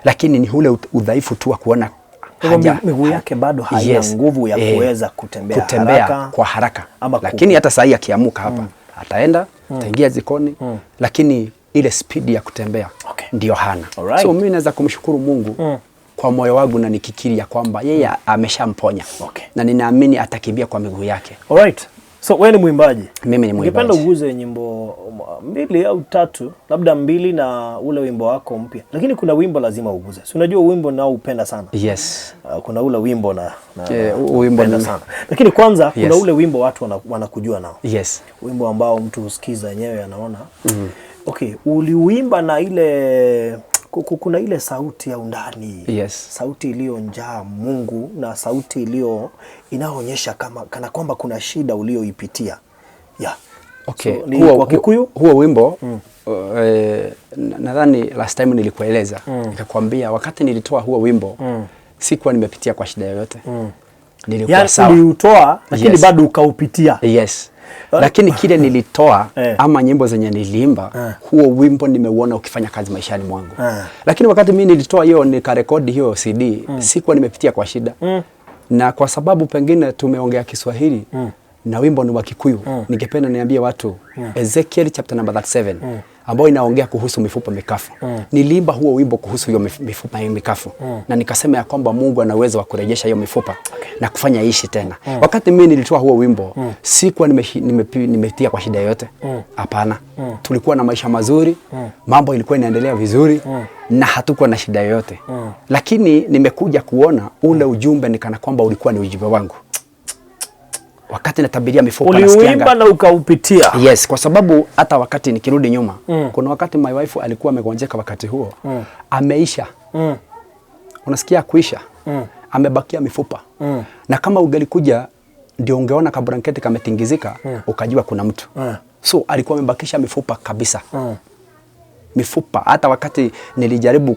lakini ni ule udhaifu tu wa kuona Kwa hivyo miguu yake bado haina nguvu ya kuweza kutembea kutembea haraka kwa haraka ama lakini hata saa hii akiamuka hapa ataenda, ataingia jikoni, lakini ile spidi ya kutembea ndio hana. So mimi naweza kumshukuru Mungu kwa moyo wangu na nikikiri ya kwamba yeye ameshamponya na ninaamini atakimbia kwa miguu yake. Alright. So wewe ni mwimbaji? Mimi ni Ningependa mwimbaji. uguze nyimbo mbili au tatu, labda mbili na ule wimbo wako mpya. Lakini kuna wimbo lazima uguze. Si unajua wimbo nao upenda sana. Yes. Kuna ule wimbo na Wimbo upenda sana. Lakini kwanza kuna ule wimbo watu wanakujua nao. Wimbo ambao mtu husikiza yenyewe anaona. Okay, uliuimba na ile kuna ile sauti ya undani. Sauti iliyojaa Mungu na sauti inayoonyesha kama kana kwamba kuna shida uliyoipitia. Yeah. So, ni kwa Kikuyu? Huo wimbo, nadhani last time nilikueleza, nikakwambia wakati nilitoa huo wimbo, sikuwa nimepitia kwa shida yoyote. Nilikuwa sawa. Uliutoa lakini bado ukaupitia. Yes. Lakini kile nilitoa ama nyimbo zenye niliimba, huo wimbo nimeuona ukifanya kazi maishani mwangu. Lakini wakati mimi nilitoa hiyo nikarekodi hiyo CD, sikuwa nimepitia kwa shida. Na kwa sababu pengine tumeongea Kiswahili na wimbo ni wa Kikuyu, ningependa niambie watu Ezekiel chapter number 37 ambayo inaongea kuhusu mifupa mikafu. Niliimba huo wimbo kuhusu hiyo mifupa mikafu. Na nikasema ya kwamba Mungu ana uwezo wa kurejesha hiyo mifupa na kufanya iishi tena. Wakati mimi nilitoa huo wimbo, sikuwa nimetia kwa shida yoyote. Hapana. Tulikuwa na maisha mazuri, mambo ilikuwa inaendelea vizuri na hatukuwa na shida yoyote. Lakini nimekuja kuona ule ujumbe ni kana kwamba ulikuwa ni ujumbe wangu. Wakati natabiria mifupa Uliuimba nasikianga na ukaupitia. Yes, kwa sababu hata wakati nikirudi nyuma, kuna wakati my wife alikuwa amegonjeka wakati huo. Ameisha. Unasikia kuisha? Amebakia mifupa. Na kama ungelikuja ndio ungeona kablanketi kametingizika, ukajua kuna mtu. So alikuwa amebakisha mifupa kabisa. Mifupa. Hata wakati nilijaribu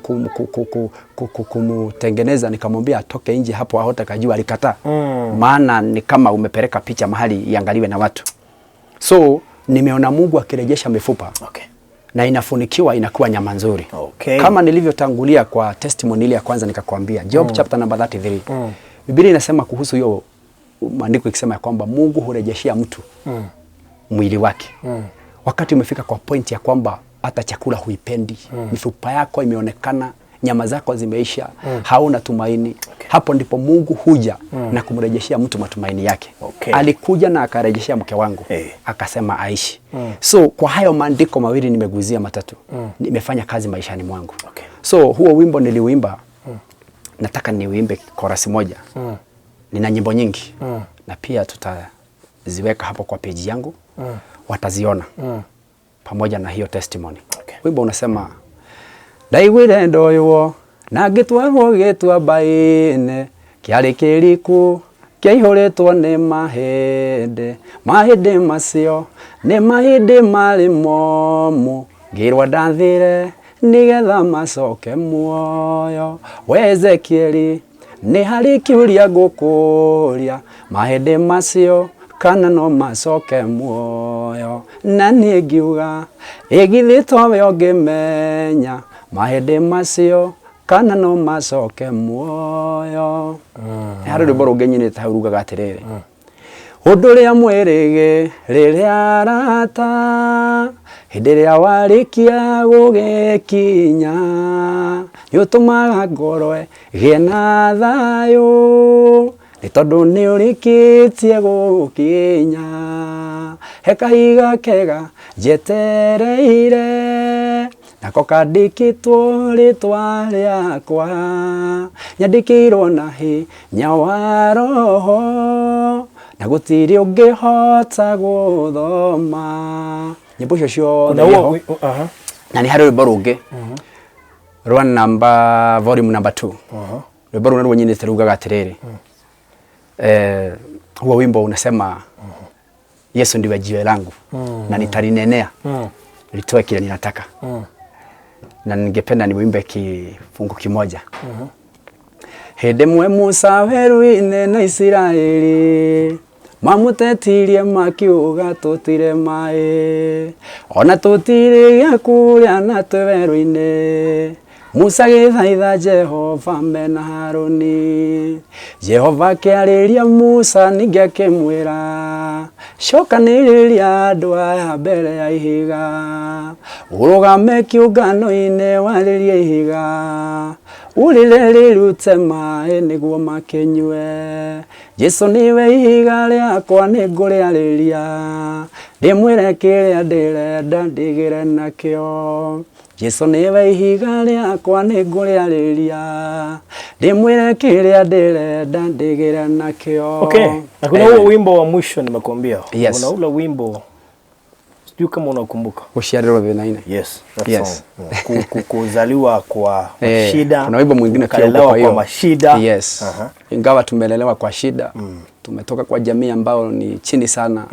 kumutengeneza nikamwambia atoke nje hapo ahote kajua, alikataa. Maana ni kama umepeleka picha mahali iangaliwe na watu. So nimeona Mungu akirejesha mifupa. Na inafunikiwa inakuwa nyama nzuri. Kama nilivyotangulia kwa testimony ile ya kwanza nikakwambia Job chapter number 33. Biblia inasema kuhusu hiyo maandiko ikisema ya kwamba Mungu hurejeshia mtu mwili wake. Wakati umefika kwa point ya kwamba hata chakula huipendi, mifupa yako imeonekana, nyama zako zimeisha, hauna tumaini. Hapo ndipo Mungu huja na kumrejeshia mtu matumaini yake. Alikuja na akarejeshia mke wangu, akasema aishi. So kwa hayo maandiko mawili nimeguzia matatu, nimefanya kazi maishani mwangu. So huo wimbo niliuimba, nataka niuimbe chorus moja. Nina nyimbo nyingi. Na pia tutaziweka hapo kwa page yangu. Wataziona. Pamoja na hiyo testimony. Wimbo unasema ndaiguire ndoywo na ngĩtwarwo gĩtuamba-inĩ kĩarĩ kĩriku kĩaihũrĩtwo nĩ mahĩndĩ, mahĩndĩ macio nĩ mahĩndĩ marĩ momũ, ngĩrwo ndathire nĩgetha macoke muoyo. We Ezekieli nĩ harĩ kĩũria ngũkũria, mahĩndĩ macio kana no macoke muoyo? Na niĩ ngiuga ĩgithĩ towe ũngĩmenya mahĩndĩ macio kana no macoke muoyo. Nĩ harĩ rwĩmbo rũngĩ nyinĩte hau rugaga atĩrĩrĩ, ũndũ ũrĩa mwĩrĩgĩ rĩrĩa arata hĩndĩ ĩrĩa warĩkia gũgĩkinya nĩ ũtũmaga ngoro ĩgĩe na thayũ nĩ tondũ nĩ ũrĩkĩtie gũkinya. He kahiga kega njetereire nako kandĩkĩtwo rĩtwa rĩakwa, nyandĩkĩirwo na hinya wa roho Na gũtirĩ ũngĩhota gũthoma nyĩmbo icio ciothe Kuna irĩ huo ho. aha. Na nĩ harĩ rwĩmbo rũngĩ rwa namba volume number 2. Rwĩmbo rũu naruo nyinĩte rugaga atĩrĩrĩ, huo wimbo unasema, Yesu ndiwe jiwe langu na nitalinenea litoe kile ninataka. Na ningependa niwimbe kifungu kimoja. Hĩndĩ ĩmwe Musa werũ-inĩ na Isiraeli mamũtetirie makiuga tũtire maĩ ona tũtirĩ gĩa kũrĩa na twĩ werũ-inĩ. Musa gĩthaitha Jehova mena Harũni. Jehova akĩarĩria Musa ningĩ akĩmwĩra, cokanĩrĩria andũ aya mbere ya ihiga, ũrũgame kĩũngano-inĩ warĩrie ihiga, ũrĩre rĩrute maĩ nĩguo makĩnyue. Jesu nĩwe ihiga rĩakwa nĩngũrĩarĩria, ndĩmwĩre kĩrĩa ndĩrenda ndigĩre nakĩo. Jesu nĩwe ihiga rĩakwa nĩngũrĩarĩria, ndĩmwĩre kĩrĩa ndĩrenda ndigĩre nakĩo. Okay. Na kuna huo wimbo wa mwisho nimekuambia. Yes. Kuna ule wimbo, sijui kama unakumbuka. Gũciarĩrwo thĩna-inĩ. Yes, that Yes. song. Kuzaliwa kwa mashida. Kuna wimbo mwingine pia uko ukalelewa kwa kwa hiyo. mashida. Yes. Ingawa tumelelewa kwa shida, tumetoka kwa jamii ambayo ni chini sana,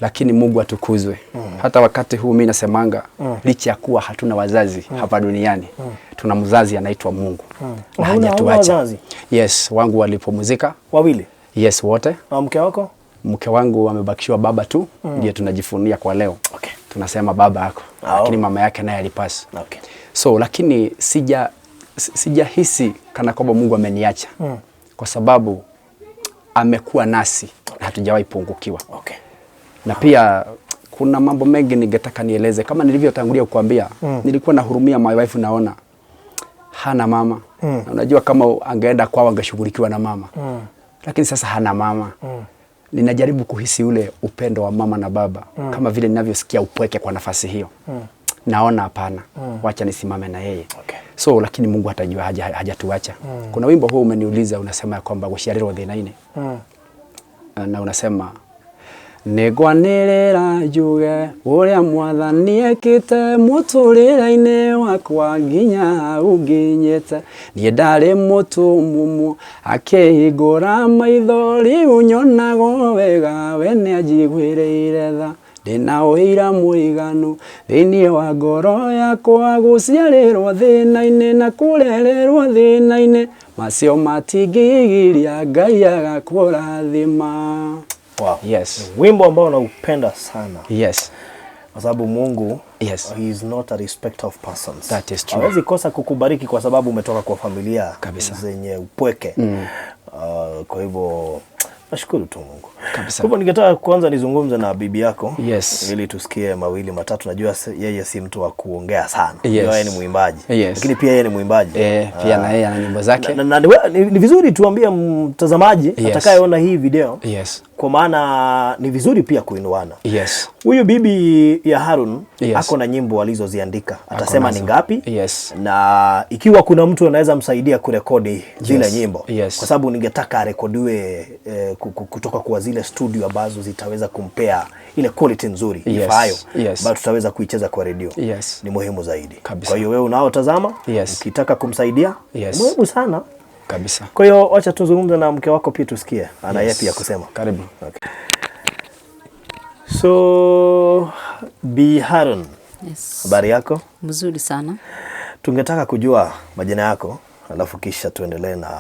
lakini Mungu atukuzwe. Hata wakati huu mimi nasemanga, licha ya kuwa hatuna wazazi hapa duniani, tuna mzazi anaitwa Mungu na Hauna hajatuacha. wazazi? Yes, wangu walipumzika. Wawili. Yes, wote. Na mke wako? Mke wangu amebakishiwa baba tu, ndiye tunajifunia kwa leo. Okay. Tunasema baba yako, lakini mama yake naye alipasi. Okay. So lakini sijahisi kana kwamba Mungu ameniacha, kwa sababu amekuwa nasi na hatujawahi pungukiwa. Okay. Na pia kuna mambo mengi ningetaka nieleze. Kama nilivyotangulia kukuambia, nilikuwa nahurumia my wife, naona hana mama. Na unajua kama angeenda kwao angeshughulikiwa na mama. Lakini sasa hana mama. Ninajaribu kuhisi ule upendo wa mama na baba, kama vile ninavyosikia upweke kwa nafasi hiyo. Naona hapana, wacha nisimame na yeye. Okay. So lakini Mungu hatajua hajatuacha. Kuna wimbo huu umeniuliza unasema ya kwamba gũciarĩrwo thĩna-inĩ. Na unasema nĩngwanĩrĩra njuge ũrĩa mwathani ekĩte mũtũrĩre-inĩ wakwa nginya hau nginyĩte. Niĩ ndarĩ mũtumumu akĩhingũra maitho, rĩu nyonago wega, we nĩanjiguĩrĩire tha. Ndĩna ũira mũiganu thĩinĩ wa ngoro yakwa, gũciarĩrwo thĩna-inĩ na kũrererwo thĩna-inĩ, macio matingĩgiria Ngai agakũrathima. Wow. Yes. Wimbo ambao naupenda sana. Yes. Kwa sababu Mungu, Yes. he is not a respecter of persons. That is true. Hawezi kosa kukubariki kwa sababu umetoka kwa familia Kabisa. zenye upweke. Kwa hivyo nashukuru tu Mungu. Kabisa. Kwa hivyo ningetaka kwanza nizungumze na bibi yako. Yes. Ili tusikie mawili matatu. Najua yeye si mtu wa kuongea sana. Yes. Najua yeye ni mwimbaji. Yes. Lakini pia yeye ni mwimbaji. Pia na yeye ana nyimbo zake. Na ni vizuri tuambie mtazamaji Yes. atakayeona hii video. Yes. Kwa maana ni vizuri pia kuinuana. Yes. Huyu bibi ya Harun Yes. ako na nyimbo alizoziandika. Atasema ni nazo. ngapi? Yes. Na ikiwa kuna mtu anaweza msaidia kurekodi zile Yes. nyimbo. Yes. Kwa sababu ningetaka arekodiwe kutoka kwa zile studio ambazo zitaweza kumpea ile quality nzuri Yes. ifaayo, Yes. ambayo tutaweza kuicheza kwa redio. Yes. Ni muhimu zaidi. Kabisa. Kwa hiyo wewe unaotazama, Yes. ukitaka kumsaidia, Yes. muhimu sana. Kabisa. Kwa hiyo wacha tuzungumze na mke wako pia tusikie ana Yes. yepi ya kusema. Karibu. Okay. So, Bi Harun, Yes. habari yako? Mzuri sana. Tungetaka kujua majina yako, alafu kisha tuendelee na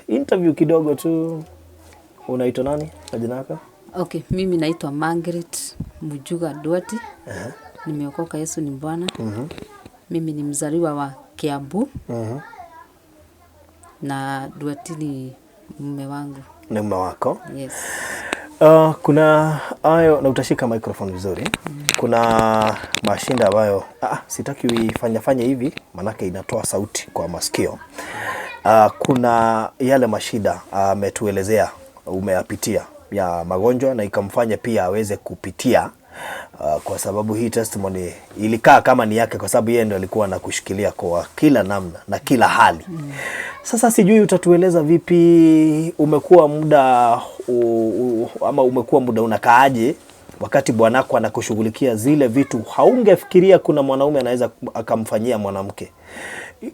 interview kidogo tu. Unaitwa nani? Majina yako? Okay, mimi naitwa Margaret Mujuga Duati. Nimeokoka, Yesu ni Bwana. Mimi ni mzaliwa wa Kiambu. Na Duati ni mume wangu. Ni mume wako. Yes. Kuna hayo na utashika microphone vizuri. Kuna mashinda ambayo sitaki uifanya fanya hivi manake inatoa sauti kwa masikio. Kuna yale mashida ametuelezea umeyapitia ya magonjwa na ikamfanya pia aweze kupitia Kwa sababu hii testimony ilikaa kama ni yake, kwa sababu yeye ndo alikuwa anakushikilia kwa kila namna na kila hali. Sasa sijui utatueleza vipi, umekuwa muda ama umekuwa muda unakaaje wakati bwanako anakushughulikia zile vitu haungefikiria kuna mwanaume anaweza akamfanyia mwanamke.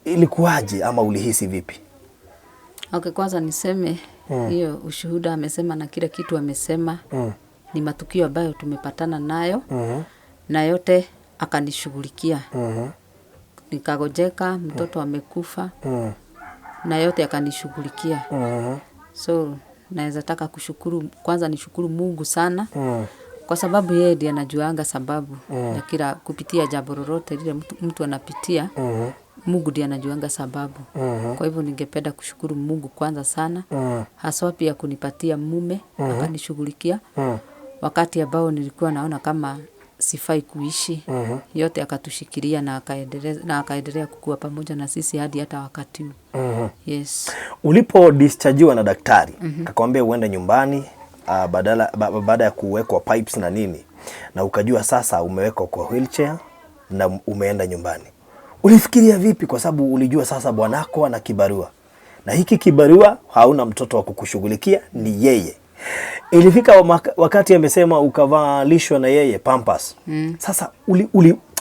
Ilikuwaje ama ulihisi vipi? Okay, kwanza niseme hiyo ushuhuda amesema na kila kitu amesema ni matukio ambayo tumepatana nayo na yote akanishughulikia. Nikagojeka, mtoto amekufa na yote akanishughulikia. So naweza taka kushukuru, kwanza nishukuru Mungu sana kwa sababu yeye ndiye anajuanga sababu ya kila kupitia jambo lolote lile mtu anapitia. Mungu ndiye anajuanga sababu. Kwa hivyo ningependa kushukuru Mungu kwanza sana, haswa pia kunipatia mume akanishughulikia wakati ambao nilikuwa naona kama sifai kuishi. Yote akatushikilia na akaendelea kukua pamoja na sisi hadi hata wakati huu. Yes. Ulipo dischargiwa na daktari akakwambia uende nyumbani baada ya kuwekwa pipes na nini, na ukajua sasa umewekwa kwa wheelchair na umeenda nyumbani, ulifikiria vipi? Kwa sababu ulijua sasa bwanako ana kibarua na hiki kibarua hauna mtoto wa kukushughulikia, ni yeye. Ilifika wakati amesema ukavalishwa na yeye pampers. Sasa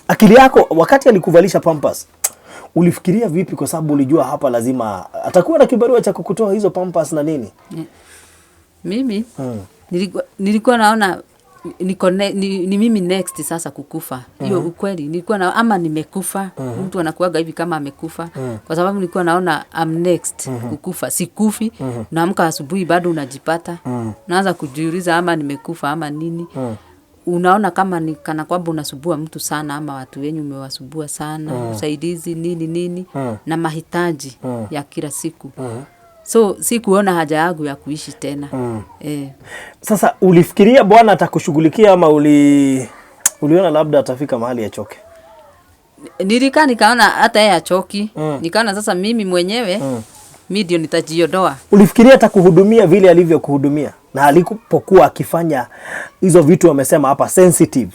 akili yako wakati alikuvalisha pampers ulifikiria vipi? Kwa sababu ulijua hapa lazima atakuwa na kibarua cha kukutoa hizo pampers na nini. Mimi nilikuwa naona ni mimi next sasa kukufa. Hiyo ukweli nilikuwa na ama nimekufa. Mtu anakuaga hivi kama amekufa. Kwa sababu nilikuwa naona I'm next kukufa. Sikufi. Naamka asubuhi bado unajipata. Naanza kujiuliza ama nimekufa ama nini. Unaona kama ni kana kwamba unasubua mtu sana ama watu wenyu umewasubua sana, usaidizi nini nini na mahitaji ya kila siku. So sikuona haja yangu ya kuishi tena. Sasa ulifikiria Bwana atakushughulikia ama uliona labda atafika mahali achoke? Nilikaa nikaona hata yeye achoki. Nikaona sasa mimi mwenyewe mimi ndio nitajiondoa. Ulifikiria atakuhudumia vile alivyokuhudumia na alipokuwa akifanya hizo vitu amesema hapa sensitive?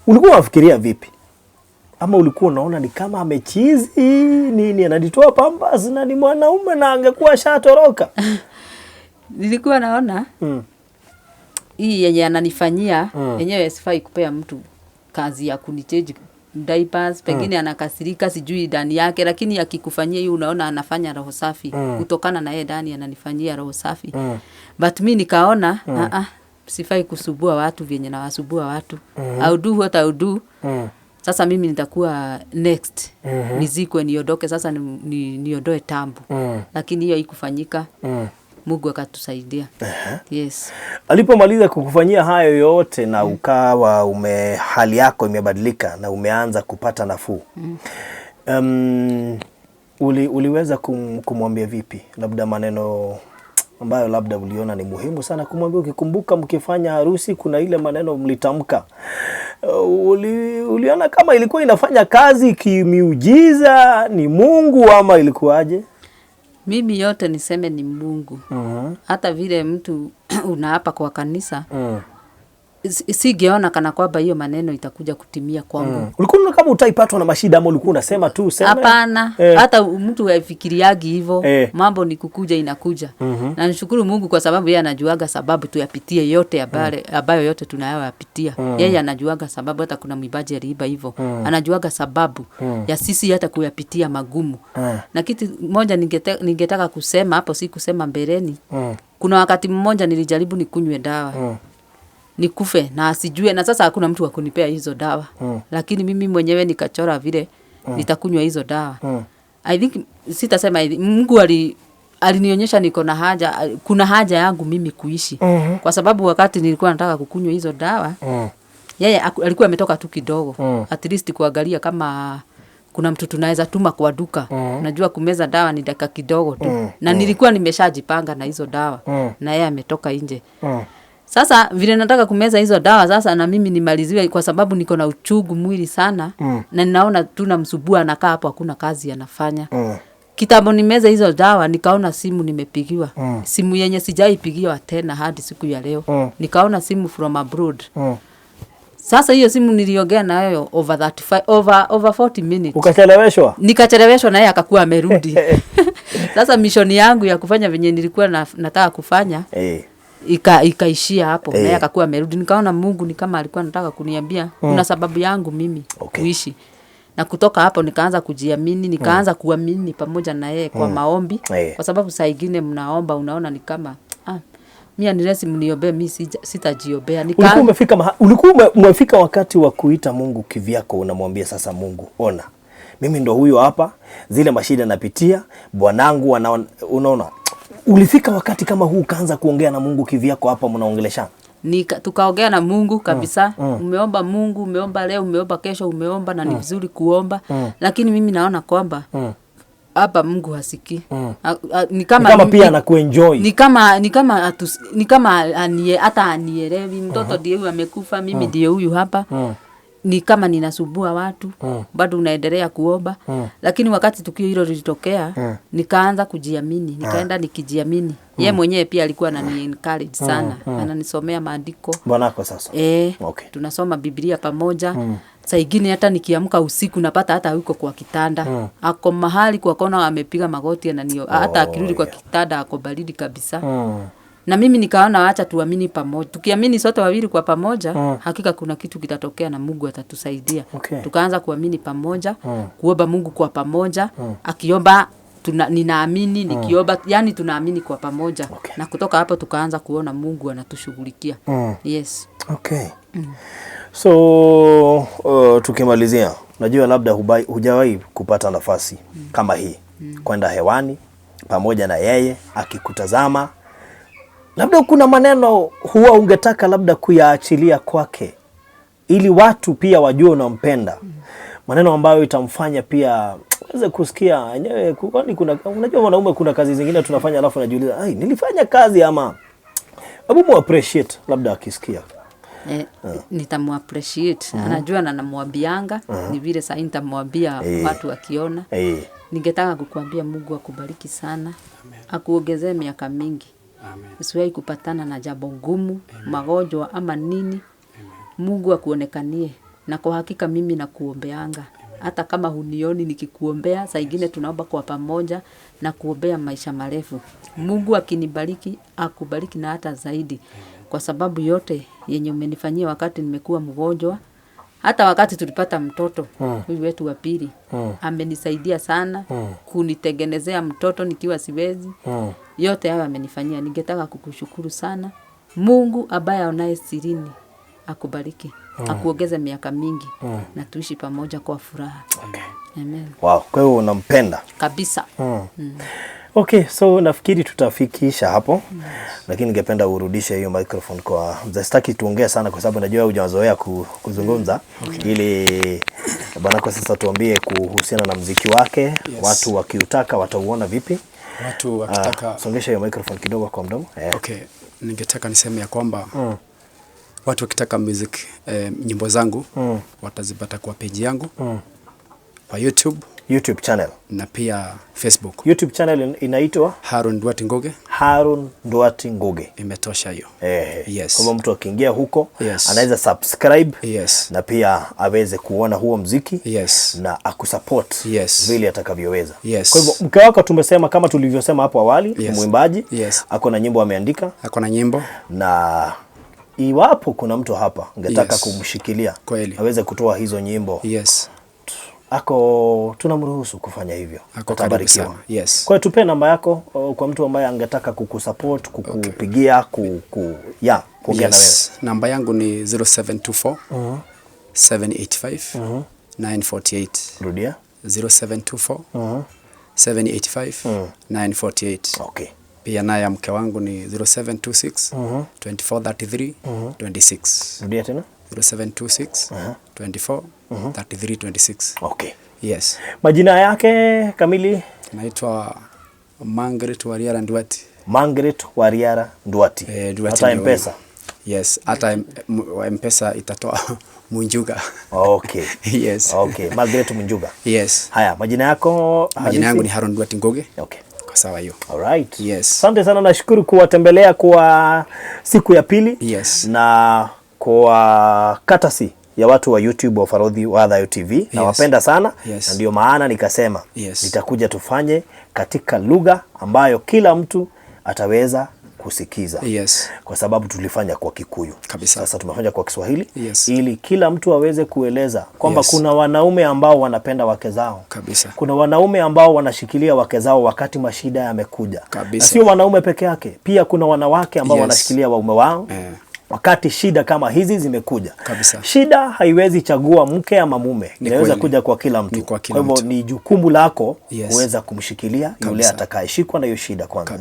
Ulikuwa unafikiria vipi? Ama ulikuwa unaona ni kama amechizi nini, anajitoa pampers na ni mwanaume na angekuwa shatoroka? Nilikuwa naona hii yenye ananifanyia yenyewe sifai kupea mtu kazi ya kunichange diapers, pengine anakasirika sijui ndani yake, lakini akikufanyia hiyo unaona anafanya roho safi. Kutokana na yeye ndani ananifanyia roho safi. But mi nikaona sifai kusubua watu vyenye nawasubua watu. I'll do what I'll do. Sasa mimi nitakuwa next. Nizikwe niondoke sasa niondoe tambu. Lakini hiyo haikufanyika. Mungu akatusaidia. Yes. Alipomaliza kukufanyia hayo yote na ukawa hali yako imebadilika na umeanza kupata nafuu. Uliweza kumwambia vipi? Labda maneno ambayo labda uliona ni muhimu sana kumwambia, ukikumbuka mkifanya harusi kuna ile maneno mlitamka. Uliona kama ilikuwa inafanya kazi kimiujiza, ni Mungu ama ilikuwaje? Mimi yote niseme ni Mungu. Hata vile mtu unaapa kwa kanisa, sigeona kana kwamba hiyo maneno itakuja kutimia kwangu. Ulikuwa unaona kama utaipatwa na mashida ama ulikuwa unasema tu useme? Hapana. Hata mtu hafikiriagi hivyo. Mambo ni kukuja inakuja. Na nishukuru Mungu kwa sababu yeye anajuaga sababu tuyapitie yote ambayo yote tunayoyapitia. Yeye anajuaga sababu, hata kuna mwimbaji aliimba hivyo. Anajuaga sababu ya sisi hata kuyapitia magumu. Na kitu moja ningetaka kusema hapo, si kusema mbeleni. Kuna wakati mmoja nilijaribu nikunywe dawa. Nikufe na asijue, na sasa hakuna mtu wa kunipea hizo dawa. Lakini mimi mwenyewe nikachora vile nitakunywa hizo dawa. I think sitasema Mungu alinionyesha niko na haja, kuna haja yangu mimi kuishi. Kwa sababu wakati nilikuwa nataka kukunywa hizo dawa, yeye alikuwa ametoka tu kidogo. At least kuangalia kama kuna mtu tunaweza tuma kwa duka. Unajua kumeza dawa ni dakika kidogo tu. Na nilikuwa nimeshajipanga na hizo dawa. Na yeye ametoka nje. Sasa vile nataka kumeza hizo dawa sasa na mimi nimaliziwe, kwa sababu niko na uchungu mwili sana. Na ninaona tu namsubua anakaa hapo hakuna kazi anafanya. Kitambo nimeza hizo dawa nikaona simu nimepigiwa. Simu yenye sijaipigiwa tena hadi siku ya leo. Nikaona simu from abroad. Sasa hiyo simu niliongea nayo over 35 over 40 minutes. Ukacheleweshwa? Nikacheleweshwa naye akakuwa amerudi. Sasa mission yangu ya kufanya venye nilikuwa nataka kufanya ikaishia hapo. Naye akakuwa amerudi. Nikaona Mungu ni kama alikuwa anataka kuniambia kuna sababu yangu mimi kuishi. Na kutoka hapo nikaanza kujiamini, nikaanza kuamini pamoja na yeye kwa maombi. Kwa sababu saa ingine mnaomba unaona ni kama mimi unless mniombee mimi sitajiombea. Ulikuwa umefika wakati wa kuita Mungu kivyako, unamwambia sasa Mungu, ona mimi ndo huyo hapa, zile mashida napitia, bwanangu unaona. Ulifika wakati kama huu ukaanza kuongea na Mungu kivyako hapa mnaongeleshana? Tukaongea na Mungu kabisa. Umeomba Mungu, umeomba leo, umeomba kesho, umeomba na ni vizuri kuomba. Lakini mimi naona kwamba hapa Mungu hasikii. Ni kama pia anakuenjoy. Ni kama hata anielewi. Mtoto ndiye huyu amekufa, mimi ndiye huyu hapa. Ni kama ninasumbua watu, bado unaendelea kuomba. Lakini wakati tukio hilo lilitokea, nikaanza kujiamini, nikaenda nikijiamini. Yeye mwenyewe pia alikuwa anani encourage sana, ananisomea maandiko. Bwanako sasa. Tunasoma Biblia pamoja. Saa ingine hata nikiamka usiku napata hata yuko kwa kitanda. Ako mahali kwa kona amepiga magoti ananio, hata akirudi kwa kitanda ako baridi kabisa. Na mimi nikaona acha tuamini pamoja. Tukiamini sote wawili kwa pamoja, hakika kuna kitu kitatokea na Mungu atatusaidia. Tukaanza kuamini pamoja, kuomba Mungu kwa pamoja, akiomba ninaamini, nikiomba, yani tunaamini kwa pamoja. Na kutoka hapo tukaanza kuona Mungu anatushughulikia. Yes. Okay. So tukimalizia, najua labda hujawahi kupata nafasi kama hii kwenda hewani pamoja na yeye akikutazama. Labda kuna maneno huwa ungetaka labda kuyaachilia kwake ili watu pia wajue unampenda. Maneno ambayo itamfanya pia aweze kusikia yenyewe, kwani kuna, unajua mwanaume kuna kazi zingine tunafanya alafu anajiuliza, ai nilifanya kazi ama. Hebu mu appreciate labda akisikia. Nitamu appreciate. Anajua na namwambianga, ni vile sasa nitamwambia watu wakiona. Ningetaka kukuambia Mungu akubariki sana. Akuongezee miaka mingi. Usiwahi kupatana na jambo ngumu, magonjwa ama nini. Mungu akuonekanie. Na kwa hakika mimi nakuombeanga. Hata kama hunioni nikikuombea, saa ingine tunaomba kwa pamoja na kuombea maisha marefu. Mungu akinibariki, akubariki na hata zaidi. Kwa sababu yote yenye umenifanyia wakati nimekuwa mgonjwa, hata wakati tulipata mtoto huyu wetu wa pili, amenisaidia sana kunitengenezea mtoto nikiwa siwezi. Yote hayo amenifanyia. Ningetaka kukushukuru sana. Mungu ambaye aonaye sirini akubariki, akuongeze miaka mingi na tuishi pamoja kwa furaha. Amen. Wow, kwa hiyo unampenda kabisa. Okay, so nafikiri tutafikisha hapo. Lakini ningependa urudishe hiyo microphone kwa mzee. Sitaki tuongee sana kwa sababu najua hujazoea kuzungumza. Ili bwana kwa sasa tuambie kuhusiana na muziki wake. Watu wakiutaka watauona vipi? Watu wakitaka songesha hiyo microphone kidogo kwa mdomo. Okay, ningetaka niseme ya kwamba watu wakitaka music, nyimbo zangu watazipata kwa page yangu kwa YouTube channel na pia Facebook. YouTube channel inaitwa Harun Nduati Ngugi. Harun Nduati Ngugi. Imetosha hiyo. Yes. Kama mtu akiingia huko anaweza subscribe na pia aweze kuona huo muziki na akusupport vile atakavyoweza. Kwa hivyo mke wako tumesema kama tulivyosema hapo awali, ni mwimbaji, ako na nyimbo ameandika. Ako na nyimbo. Na iwapo kuna mtu hapa ungetaka kumshikilia aweze kutoa hizo nyimbo. Ako tunamruhusu kufanya hivyo. Atabarikiwa. Yes. Kwa hiyo tupe namba yako kwa mtu ambaye angetaka kukusupport, kukupigia, kuongea na wewe. Namba yangu ni 0724 785 948. Rudia. 0724 785 948. Okay. Pia naye mke wangu ni 0726 2433 26. Rudia tena. 0726 24 33 26. Okay. Yes. Majina yake kamili? Naitwa Margaret Wariara Nduati. Margaret Wariara Nduati. Nduati hata M-Pesa? Yes, hata M-Pesa itatoa Munjuga. Okay. Yes. Okay, Margaret Munjuga. Yes. Haya, majina yako? Majina yangu ni Harun Nduati Ngugi. Okay. Kwa sawa hiyo. All right. Yes. Asante sana, nashukuru kuwatembelea kwa siku ya pili. Yes. Na Kwa courtesy ya watu wa YouTube wa Farodhi wa Thayo TV, nawapenda sana, na ndio maana nikasema nitakuja tufanye katika lugha ambayo kila mtu ataweza kusikiza. Kwa sababu tulifanya kwa Kikuyu. Sasa tumefanya kwa Kiswahili ili kila mtu aweze kueleza kwamba kuna wanaume ambao wanapenda wake zao. Kuna wanaume ambao wanashikilia wake zao wakati mashida yamekuja. Na sio wanaume peke yake, pia kuna wanawake ambao wanashikilia waume wao wakati shida kama hizi zimekuja. Shida haiwezi chagua mke ama mume, inaweza kuja kwa kila mtu. Ni kwa kila Kwa hivyo mtu. Ni jukumu lako kuweza kumshikilia yule atakayeshikwa na hiyo shida kwanza.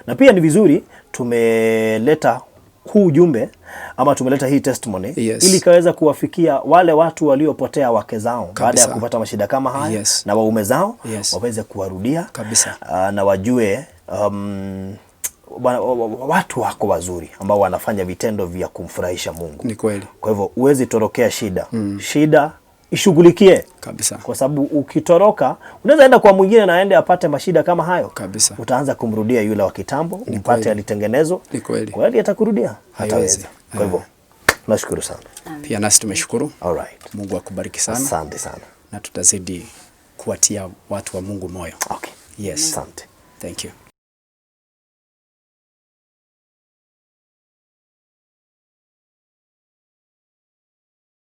Na pia ni vizuri tumeleta huu ujumbe ama tumeleta hii testimony ili ikaweza kuwafikia wale watu waliopotea wake zao baada ya kupata mashida kama haya na waume zao waweze kuwarudia na wajue watu wako wazuri ambao wanafanya vitendo vya kumfurahisha Mungu. Ni kweli. Kwa hivyo huwezi torokea shida. Shida ishughulikie. Kwa sababu ukitoroka unaweza enda kwa mwingine na aende apate mashida kama hayo. Utaanza kumrudia yule wa kitambo, umpate alitengenezwa. Ni kweli. Kweli atakurudia? Haiwezi. Hataweza. Kwa hivyo nashukuru sana. Pia nasi tumeshukuru. All right. Mungu akubariki sana. Asante sana. Na tutazidi kuwatia watu wa Mungu moyo. Okay. Yes. Asante. Thank you.